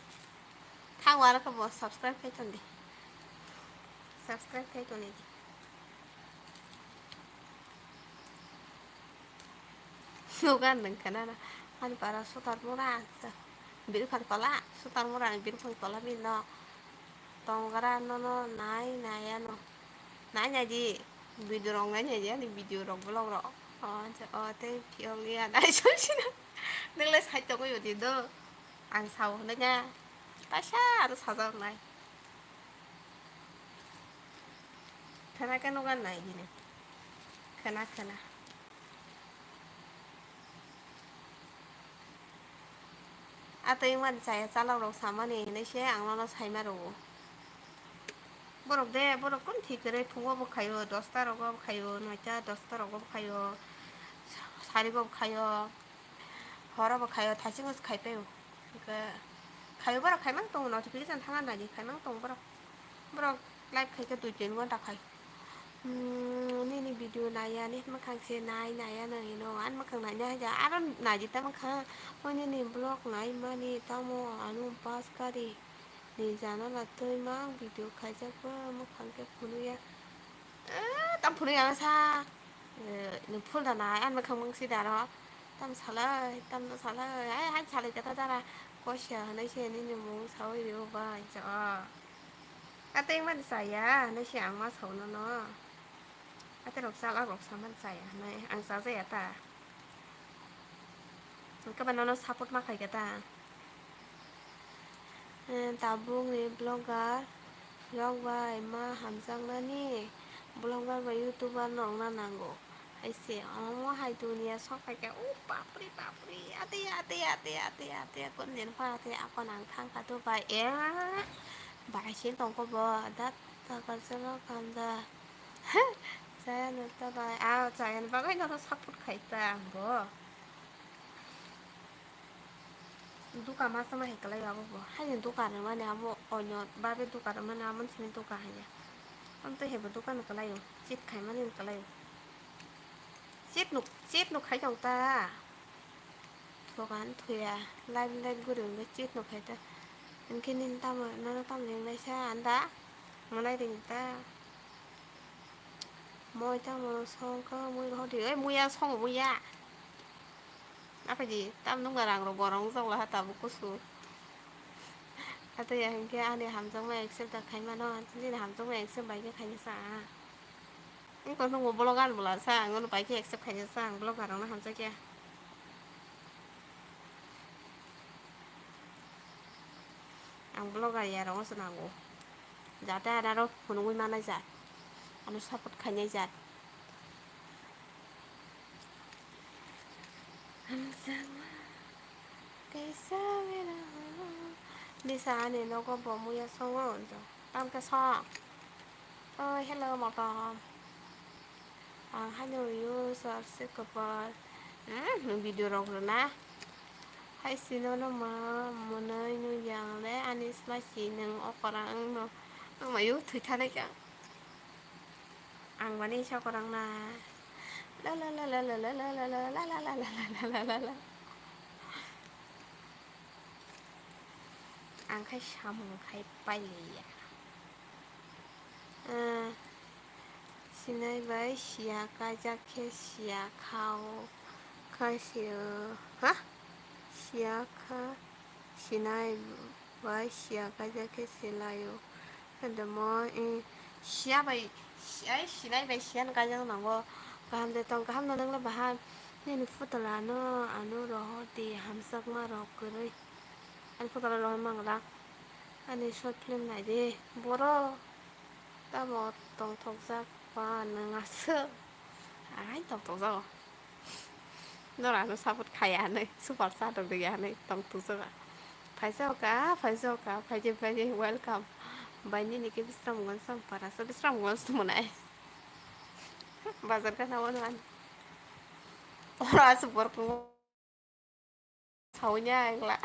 Thang wara ko bo subscribe khai ton di. Subscribe khai ton di. Nugan nung khana na, ani para sutar mura, birphang tola, sutar mura ni birphang tola bini no, tongra nono nai nai ano, nai nai di, video rok nai nai di, ani video rok vlog rok, o, o tei phiyok ya nai sonsina, nung le sai tongwi di do, ang sao hwnwi na, taisa aro sajak nai. Khana khe nugan nai gini. Khana, khana. A twi wngmani chaya chalok rok samani hinwi se ang nono saima rwo. Borok de, borok kun thik kwrwi phungo bo khaio, dosta rogo bo khaio, noita dosta rogo bo khaio, sa-, sari go bo khaio. Horo bo khaio, thaiching khai paio. Hwnkhe khaio borok khaimang tongo, notification thangna nai di khaimang tongo borok. Borok live khai khe dui tin ghonta khai. Hmm, nini video naiya, nini mwkhang se nai naiya nang ino, ani mwkhang naina haja, aro nai di ta mwkhang. O nini vlog nai mani tamo ano bus gari ni janala twi mang video khaijak ba mwkhang khe phunukya. Eh, tam phunukya sa. Eh, nung phul da nai, ani mwkhang mung si da ro. Tam salai, tam no salai, ai, hai salai kata dara. Kosia hinui se nini mung saui rio ba, jo. Atei mani chaya, hinui se ang ma sao nono. Atei rok chalak rok samani chaya, hinui ang chajaya ta. Hwnkhe ba nono support ma khaikha ta? Eh, tabukni vlogger rok bai ma hamjaknani, vlogger bai youtuber no wngna nango. Hai se omo hai duniya sok phaikha, o bapre bapre, ate ate ate ate ate, kon din pha ate, akon ang thangkha Dubai, eh, bai se tongkho bo, dat takarjalo kanda. Chaya no ta bai, ah, chaya ni bagwi no support khai ta ang bo. Dukan masa ma hai kwlai abo bo. Haini dukan rwmani abo onyo babe dukan rwmani amo simi dukan hanya. Amo tei haibo dukan kwlai o. Cheat khaimani kwlai o. Cheat nuk, cheat nuk khai tong ta. Thogan thuya. Live live guri wngwi cheat nuk khai ta. Hinkhe nini tamo, nono tamo ringlaisa anda. Monai ring ta. Moi tamo song kha, moi hodi. Oi, muya song muya. Apaidi, tam nungba rang rok gorong wngjakla ha tabuk kusu. Atwi ya hinkhe ani hamjakma accept da khaimano, nini hamjakma accept bai khe khaina sa. Wngkha nungbo vlogger bwla sa, ang bai khe accept khaina sa, ang vlogger rokno hamjakya. Ang vlogger ya rokno se nango. Jate anaro phunugwi manai jat. Ano support khainai jat. Hamjakma kaisa bera. Nisa ani nogo bo muya songo hwnjo. Tamkhe song. Oh, hello, motom. Ang haino rw-o sor se kwpal. Hmm, nwng video rok rwna. Hai sino no ma mwnwi nung yang le ani smasi nwng okora wng no. Ang mayu thwi thanai kha. Ang bani isa okora wng na. La la la la. Ang khai samung khai pailiya. Ah, sinai bai siya kaijak khe siya khao kha siya, ha? Siya kha sinai Bai siya kaijak khe se laio. Khe de mo, eh, siya bai, siya, sinai bai siya no kaijak nango. Kaham de tong, kaham no nang le bahai. Nini photo lano ano rohor di hamjakma rok kwrwi. Ani photo lano rohor mangla. Ani short film nai di. Borok tamo tongthokjak ba nwng aswk. Ai tongthokjago. Norano support khaya hinwi, super chat rok rwya hinwi tong tongjago. Phaijao ka, phaijao ka, phaidi, phaidi, welcome. Bai nini khe Bisramganj tong para, so Bisramganj tong mwnai. Bazar gana wano ani. Oro aswk borok tongo. Sawi nya engla.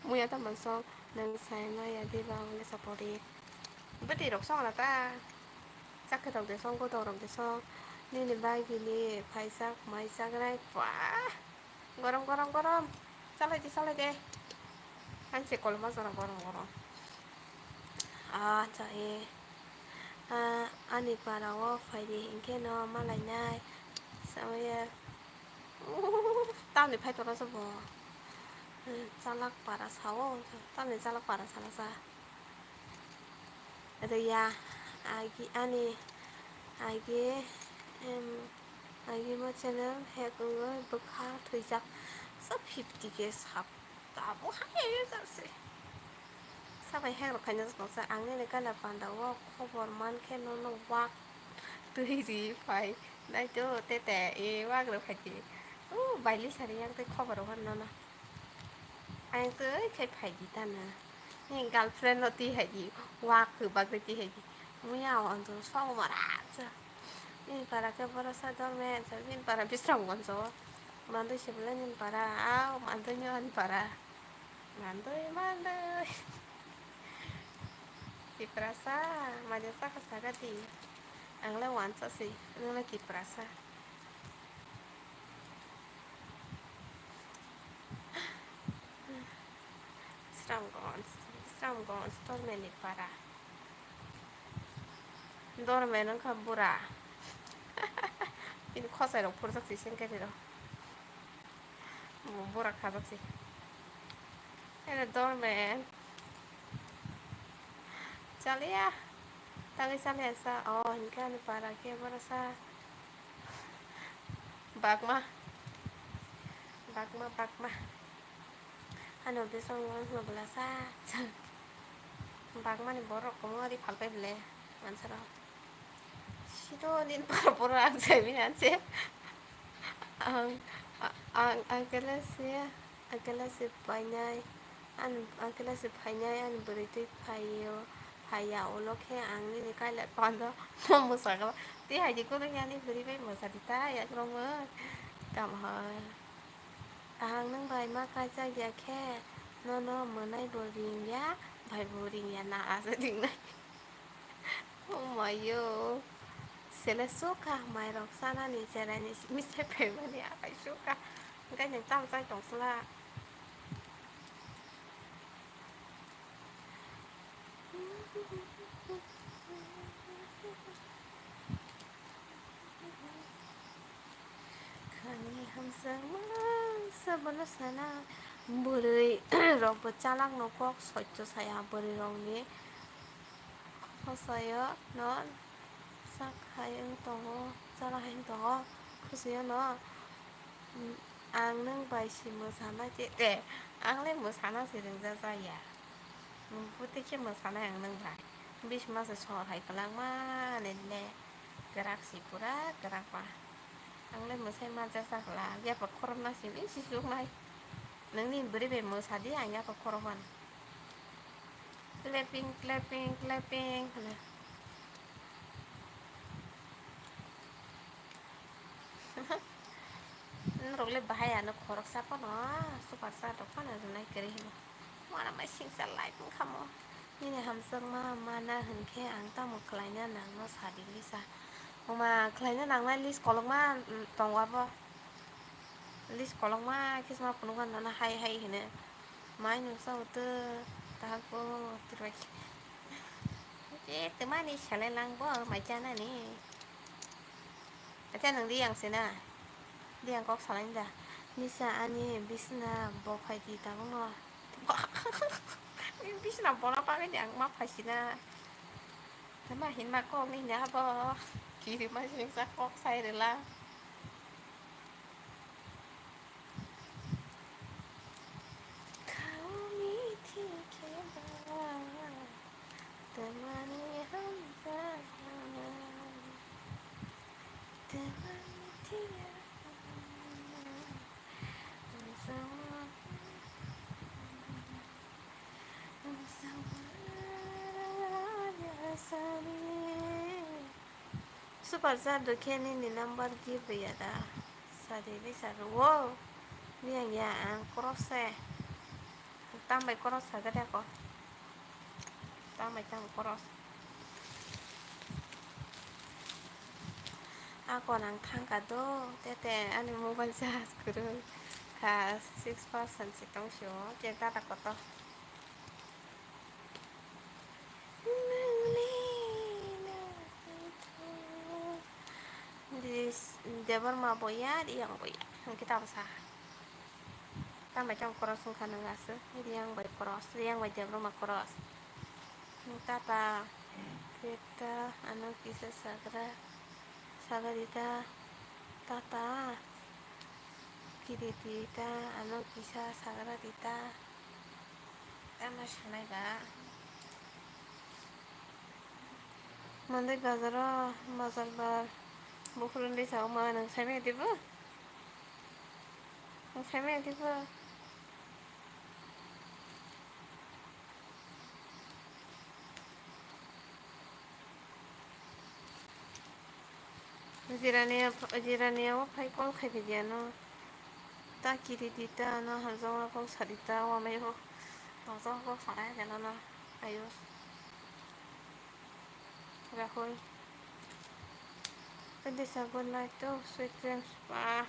Muya ta mansong nang sai ma ya di ba wngwi sapori. Bwtwi rok song na ta. Chakhe rok de song, goto rok de song. Nini bagini phaijak maijak rai pa. Gorom, gorom, gorom. Chalai de, chalai de. Hanse kolma jora gorom, gorom. Ah, jahi. Ah, ani para o phaidi hinkhe no malainai. Samaya. Tamni phai tongna se bo. Hmm, chalak para sao, tamni chalak para sana sa. Ada ya, agi ani, agi, em, agi mo channel hack wngwi bwkha thwijak. Sa fifty K sub. Tabuk hai user se. Sabai hek rok khaina se noksa ang nini gana panda o khobor mankhe nono wak twi ri phai naito tete e wak rok phaidi o baili sari yang tei khobor rok nono ang twi khai phaidi tana ni girlfriend no twi haidi wak kwbak twi haidi muya o anto song mara cha ni para khe borok sa dorme cha ni para bisram gonjo o mandoi se belai ni para a mandoi ni ani para. Mandoi, mandoi. Tiprasa, maja saka saka di. Ang le wansa si, nang le Tiprasa. Sramgon, Sramgon, Stormeni para. Dormen wngkha bura. Bini khosai rok phurjak si sengkhe riro. Bo bura khajak si. Ere dormen. Chaliya. Tangwi chaliya sa. Oh, hinkhe ani para khe bura sa. Bagma. Bagma, bagma. Ano bisong wng hwnwi bwlasa. Bagmani borok kwmwri phalpai bwle mansaro. Sito din poro poro ang saimani anse. Ang, ang, ang kelasi, ang kelasi painai. Ang, ang kelasi painai, ang bwrwi twi phaio. Phaiya ulo khe ang nini kailai panda. Mo mwsakha. Tei hai di kono ani bwrwi bai mwsa di ta yakrok mo. Kam hai. Ang nwng bai ma kaijak ya khe, nono mwnai bo ring ya, bai bo ring ya, na asa ringnai. Oh my yo. Sele sukha, mai rok sanani, cherani, misai phaimani, akai sukha. Hwnkhe nwng tamo chai tong sla. Khani hamjakma sabono sana bwrwi rok bo chalak no kok soicho saya bwrwi rok ni khosayo no sak hai wng tongo chalak hai wng tongo khusiyo no. Ang nwng bai si mwsana khe, te, ang le mwsana se ringja jaya. Nwng puti khe mwsanai ang nwng bai. Bisi masa sohor hai kwlangma nini le kwrak si pura kwrak ba. Ang le mwsai ma jasa kwla, yaphar khorokna si bisi chuknai. Nwngni bwrwi bai mwsa di, ang yaphar khorok mano. Clapping, clapping, clapping hwnwi. Norok le bahai ano khoroksa phano, super chat rok phano rwnai kwrwi hino. Uanama singsa like wngkha mo. Nini hamjakma mana hwnkhe ang tamo khlaina nangno sadi lisa. Oma khlaina nangnai list kolokma, mm, tongo abo. List kolokma khe sma phunukha nono hai hai hino. Mai nungsa utu tahakbo turbai. E twmani salai lang bo mai chanani. Acha nwng Riyang se na? Riyang kok salaini da? Nisa ani bisna bo phai di tabukno. Bisna bona pagani ang ma phaisina. Tama hinma kok ni nya bo. Kiri ma singsa kok sai rela. Khao mithi khe ba, tamani hamjak, tamani thiya, hamjak, hamjak, ya sani. Super chat rwkhe nini number give rwya da? Sadi bisa rwo. Biyang ya ang cross se. Tambai cross saga de ko. Tambai tam cross. Ako nang thangka do. Tete ani mobile charge kwrwi kha, six percent si tong sio. Chek data koto. Dis-, Debbarma boya, Riyang boya. Hingke tamo sa. Tambai tamo cross wngkha nang aswk. Riyang bai cross, Riyang bai Debbarma cross. Tata, Krita, ano kisa sagra, sagarita, tata, kiriti ta, ano kisa sagarita. Tamo sanai ba. Mandai bazaro, bazar bar. Bukhurun de sao ma nang sai mai dibo? Nang sai mai dibo? Jirania, jirania o phai call khai phi dia no. Ta kiri di ta no, hamjakma kok sa di ta, wamai o hamjakma kok sa nai jana no. Ayos. Rahul. Thank you, sir. Good night to sweet dreams. Ba,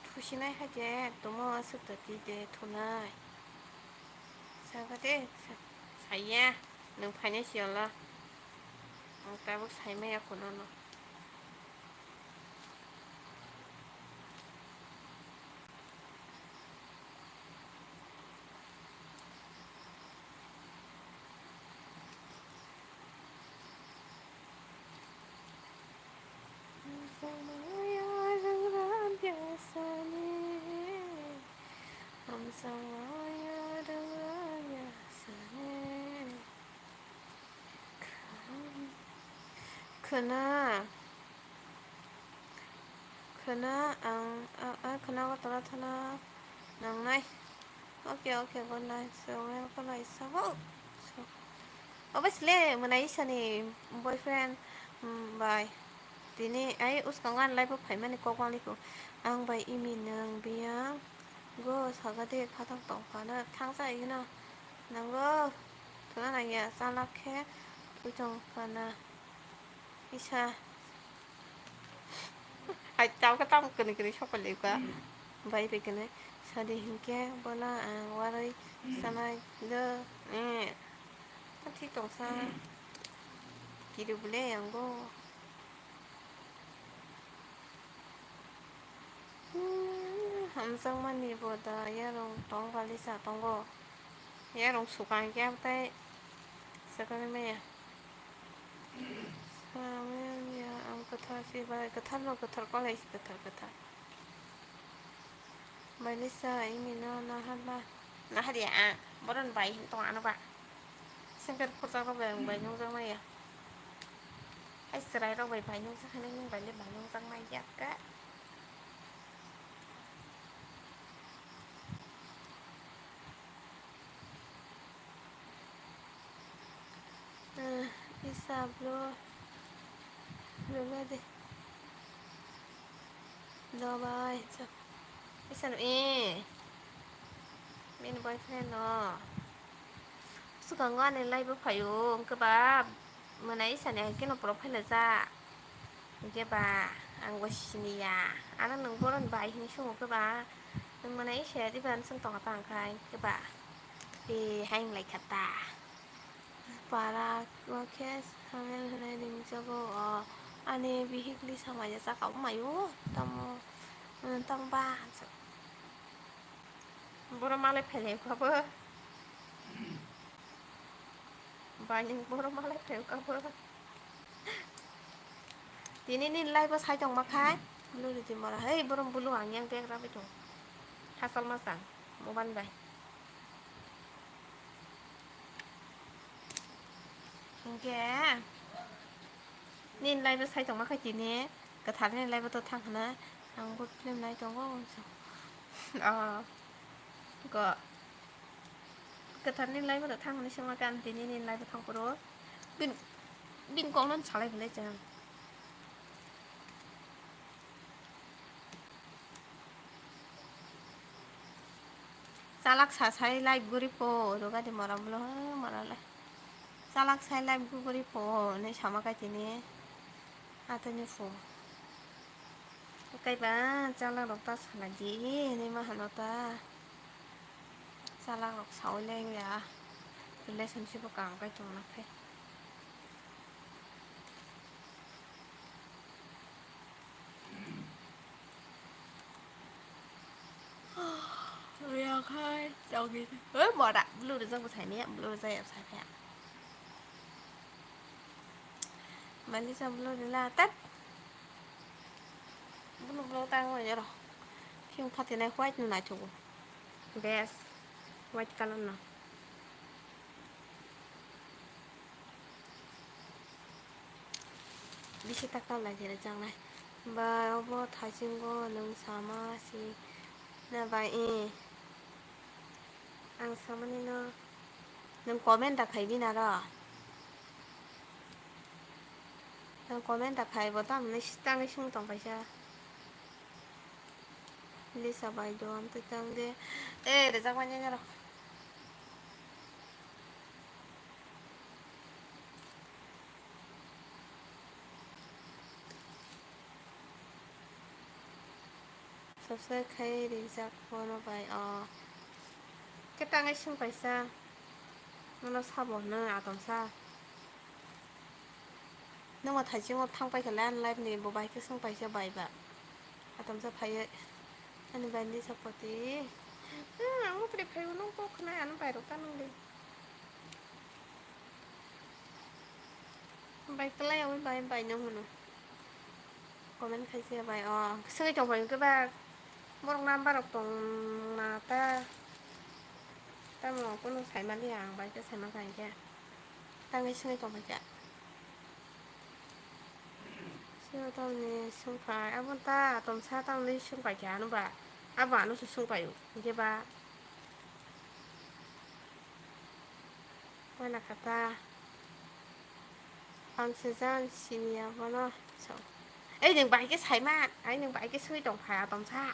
thusinai hai je, ekdom o aswk ta di de thunai. Saga de, sa-, saya. Nwng phainai siyala. Ang tabuk saimaya kunono. Khwna. Khwna ang, a, a, khwna o tala tala nangnai. Okay, okay, good night. So, welcome, I so, so, obviously, mwnai isani boyfriend, mm, bai. Tini ai uskango ani life o phaimani kok wngli kho. Ang bai imi nwng biyang go saga de khathang tong phano thangsa igino. Nango, thuna nangya, chalak khe twi tong phana. Isa. Hai, tamo khe tamo kwnwi kwnwi sokphailai kha. Bai bai kwnwi sadi hinkhe bono ang warwi sanai do. Eh. Thik tongsa. Kiri bole yango. Hmm, hamjakmani bo da yarong tong balisa tongo. Yarong sukang khe tei swkangni maya. Samya ang kwthar si bai, kwthar no kwthar, kolai si kwthar, kwthar. Bailisa, imino naharba. Naharya ang, boron bai hin tong ano ba. Sengker khorjak rok bai ang bai nungjak maya. Hai chwrai rok bai bai nungjak hinwi nung bai le bai nungjak maya khe. Ah, isa bro. Bro ba de. Do bai, so. Isa no, eh. Bini boyfriend no. Swkango ani live o phaio, hwnkhe ba mwnai isani hai kheno profile ja. Hwnkhe ba ang bo siniya. Ano nwng boron bai hinwi swngo khe ba. Nwng mwnai isaya diba nwswng tongkha ta hwnkhe ba. E hai wng lai kha ta. Para o khe samel hwnwi ringjago o. Ani bihikli samaya saka o maio. Tamo, tamo ba. Boro malai phailai kha bo. Bai, nwng borom malai phaio ka borom. Tini nini live o sai tongma khai. Bulu ridi mora. Hei, borom bulu ang yang bag rabai tong. Hasal masang. Mobile bai. Hingke. Nini live o sai tongma khai tini. Kwthar ni live o to thang hwnwi. Ang bo film nai tongo. Oh. Go. Kwthar ni live o thang hwnwi swngma khe ang tini nini live o thang phuru. Bin, bin kok no salai philai chwng. Chalak sa sai live guri pho, rwgadi mora bolo, he mora le. Chalak sai live gu guri pho, hinwi sama kai tini. Atoni pho. Kaiba chalak rok ta salai di, hinwi ma hano ta. Chalak rok saui le wngya. Relationship o kaham kai tong na khe. Riya khai, chao khai. Oi, mora, blue rijak bo saini, blue rijak ya, sa khe. Mali sa blue rila, tat. Blue, blue tang mo yaro. Phiyung phatinai white no naithogo. Best. White color no. Bisi taktal lai khe rwchapnai. Bai, obo thaisingo nwng sama si na bai, eh. Ang samani no nwng comment da khai bini aro. Nwng comment da khai bo tamni tangwi swng tong kaisa. Lisa bai do amtwi tang de. Eh, rwchapmani norok. Subscribe khai rijak bono bai o. Khe tangwi swng paisa. Nono sabo hwnwi atomsa. Nwng ma thaisingo thang paikha le ani live ni bo bai khe swng paisa bai ba. Atomsa phaiwi ani bai ni sapoti. Hmm, ang mutri phaiwi nung kok khwnai ano bai rok ta nung di. Bai kwlai aboni bai bai no hwno. Comment khai se bai o swngwi tong phai khe ba borok number rok tong na ta. Tamo kunu sai mali ang bai khe sai ma khai khe. Tangwi swngwi tong phai khe. Sio tamni swng phai abo ta atomsa tamni swng phai khe ano ba abo ano se swng phai o hingke ba. Wala kata. Ang se jan sini abono. So. Ei, nwng bai khe saima. Ai, nwng bai khe swi tong phai, atomsa.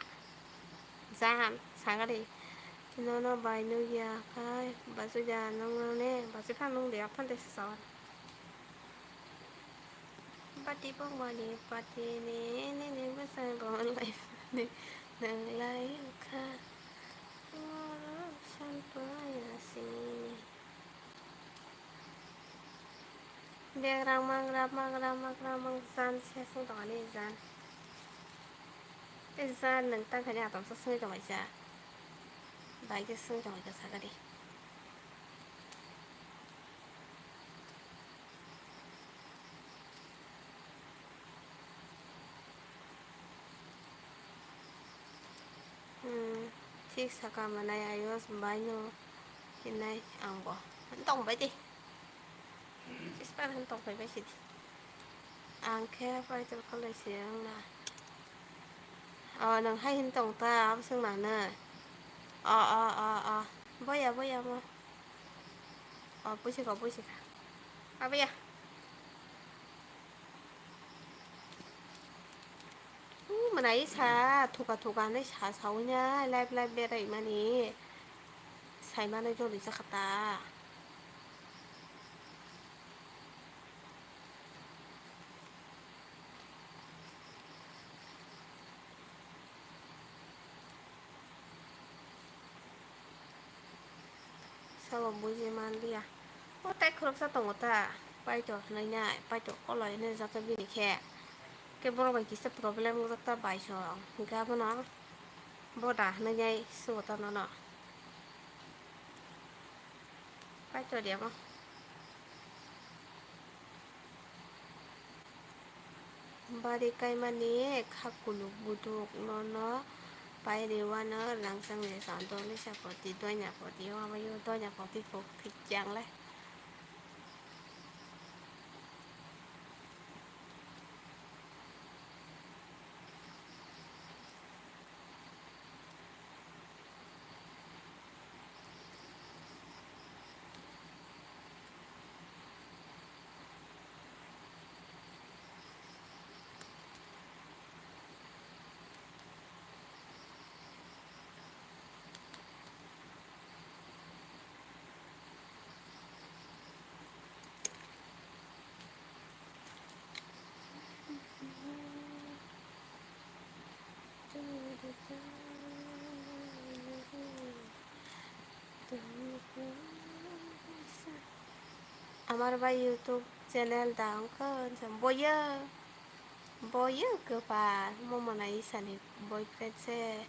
Jan, sagari. Nono bai nugya khai. Basu ja nung ne. Basu phan nung de, aphan de sa sawan. Bati bongwani pati ni, ni, ni, bwsai bongwani bai ni, nang lai kha. Oro santu ya sini. Beg rang mang, rang mang, rang mang, rang mang, jan se sung tong ani jan. E jan nwng tang khaini atom sa sungwi tong kaisa. Bai khe sungwi tong kaisa sagari. Hmm, thik saka manai ayos bai no hinai ang bo. Tong bai di. Chispan han tong bai bai sidi. Ang khe pai tong khalai se ang na. O, nang hai hin tong ta, abo sung na ne. O, o, o, o. Boya, boya, mo. O, puisi ka, puisi ka. Abo ya. Uh, mwnai sa, thuka thuka hinwi sa sawi na, live live berai mani. Sai mano jodi sa kha ta. Sabo buji manliya. O tai khoroksa tongo ta. Paito hwnwi nai, paito koloi hinwi rijak khe bini khe. Khe borok bai kisa problem wngjak ta bai song. Hwnkhe abono bo da hwnwi nai sugo ta nono. Paito de amo. Bari kaimani kha kuluk buduk nono pai rwano rangchak ni sando lisa poti doina poti o amayo doina poti pok thik yang le. Amar bai YouTube channel da wngkha, boyo, boyo kwpal, momo nai isani boyfriend se.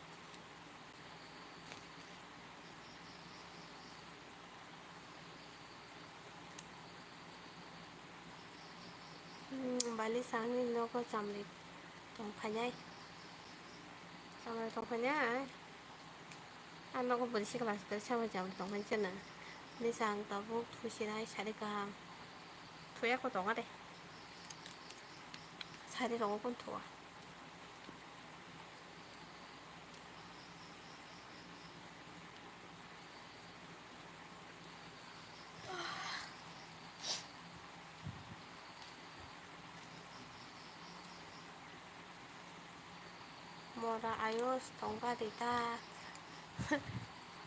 Hmm, bali sangni nogo chamri tongphainai. Chamri tongphainai. Ang nogo bwrwi sikla sikla chamri chamri tongphai chana. Ni sang tabuk thusinai sari kaham. Thuya ko tonga de. Sari rogo kun thua. Mora ayos tongba rita.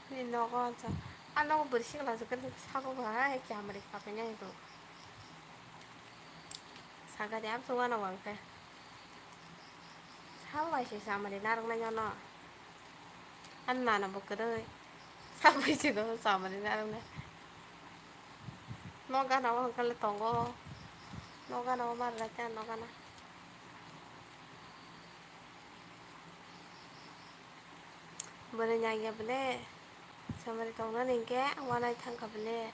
Ni nogo ansa. A nogo bwrwi sikla jwk khe sabo ba hai khe hamari kapinai do. Sagari absung ano wangkhe. Sabo bai se samani narwknai nono. Ani nana bo kwrwi. Sabo bai se nono samani narwknai. No gana o hwnkhe le tongo. No gana o mar lai ta no gana. Bwrwi nangya bwle, samari tongnani hinkhe ang uanai thangkha bwle,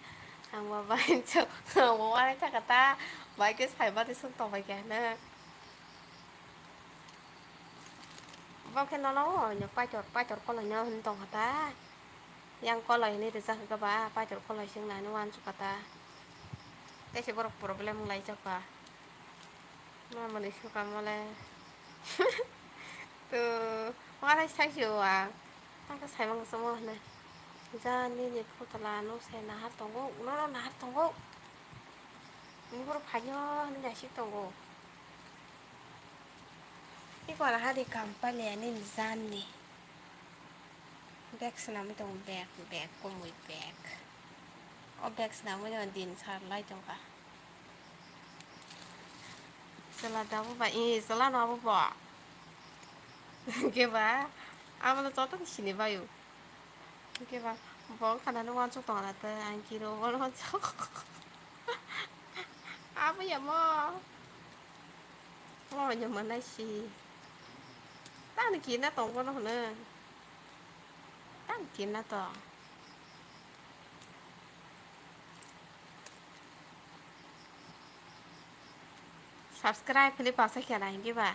ang bo bai ang bo uanai thangkha ta, bai khe saiba tei swk tongbai khe hwnwi. Bo khe nono o paitor, paitor koloino hwnwi tongkha ta, yang koloi hwnwi rijak kha ba, paitor koloi se wngna hwnwi uansukha ta, tei se borok problem wnglaijak ba. Mamani sukha mole. To, walai sai se o ang. Tangka sai mang se mo hne. Ja nini putla no sai nahar tongo, uno no nahar tongo. Nini boro phai o hne jasik tongo. Iko raha di kampale ani jani. Bag swnamwi tongo, bag, bag, kumui bag. O bag swnamwi no din sarlai tongkha. Chwla da bo bai, ee, chwla no abo bo. Hinkhe ba, abono jotono sini bai o. Hinkhe ba, bo wngkha nani uansuk tongna tei ang kiro bono uansuk. Abo ya mo. Mo ya manai si. Tani kina tong bono hwnwi. Tang kina to. Subscribe hwnwi pasa khe na hinkhe ba.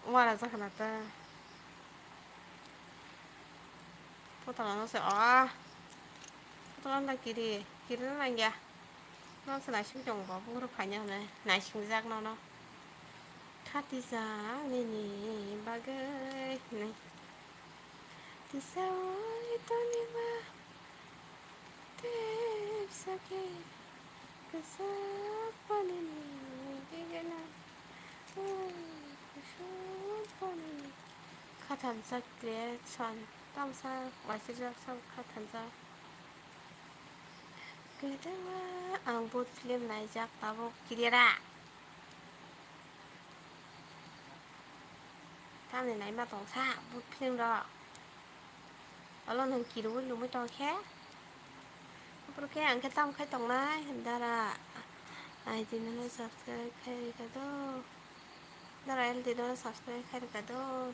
Wara jakha na ta. Photo no se, ah. Photo no kiri, kiri no nangya. No se naising tongo, buphuru phaina hwnwi, naising jak nono. Khatijak nini bagwi hwnwi. Tisao toniba tepsa khe kwchak panini digena, kusuk panini. Khathamsa creation, tamsa waisijak sabo khathamsa. Kwtangma ang but film naijak tabuk kirira. Tamni naima tongsa but film rok. Olo nwng kirui lumui tongkhe. Aphuru khe ang khe tam khai tongnai dara. Ai di nono subscribe khai rikha do. Dara L D no subscribe khai rwkha do.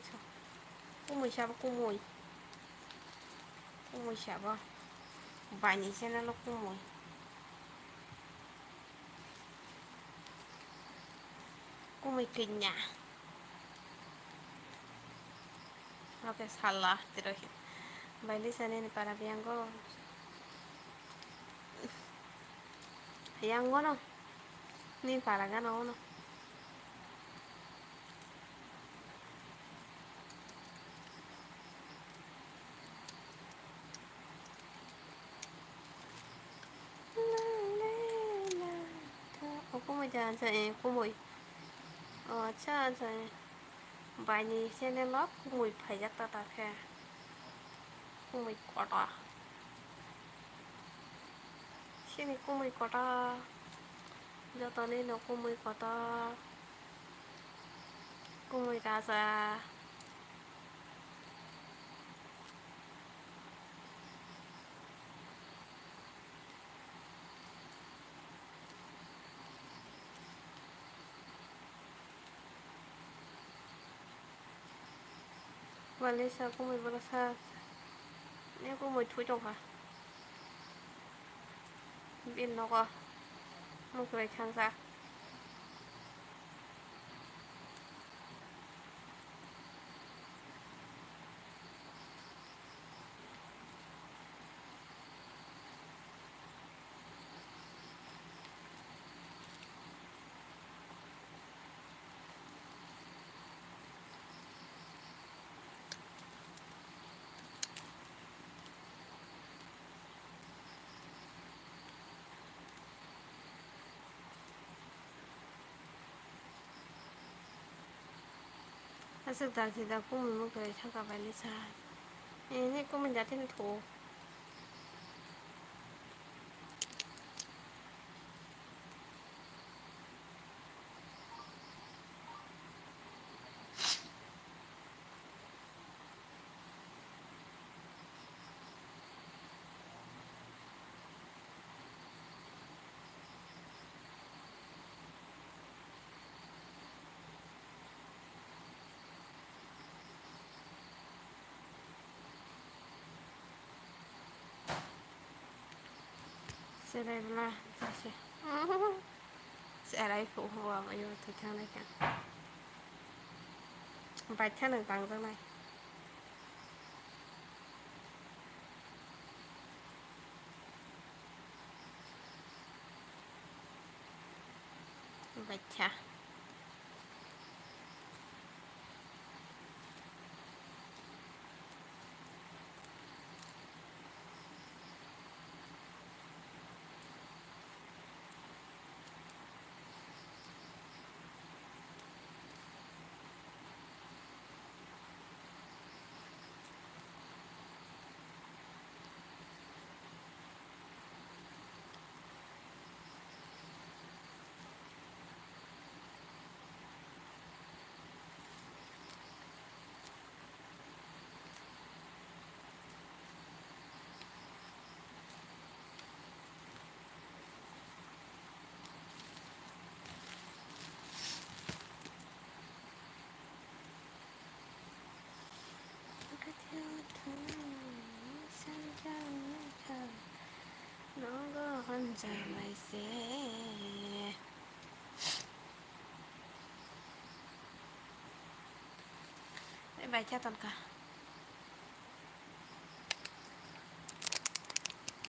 Kumui sabo kumui. Kumui sabo. Baini channel o kumui. Kumui kanya. Oke, sala, tiro hi. Bailisa nini para biyango. Yango no. Nini para gana ono. O kumui da sa, eh, kumui. O, acha, acha, eh. Baini channel o kumui phaijak ta ta khe. Kumui kotor. Chini kumui kotor. Jotoni no kumui kotor. Kumui raja. Walisa kumui bwlasa. Ni kumui thui tongkha. Bini nogo. Mukrai thangjak. Aswk dakti dak kumui mukrai thangkha bailisa. Ini kumui jatini tho. Cherai bwla jase. Cherai phu hua ayo thwi thangnai kha. Baithang nang tangjaknai. Bacha. Nogo honjak lai se. Bai khe ton kha.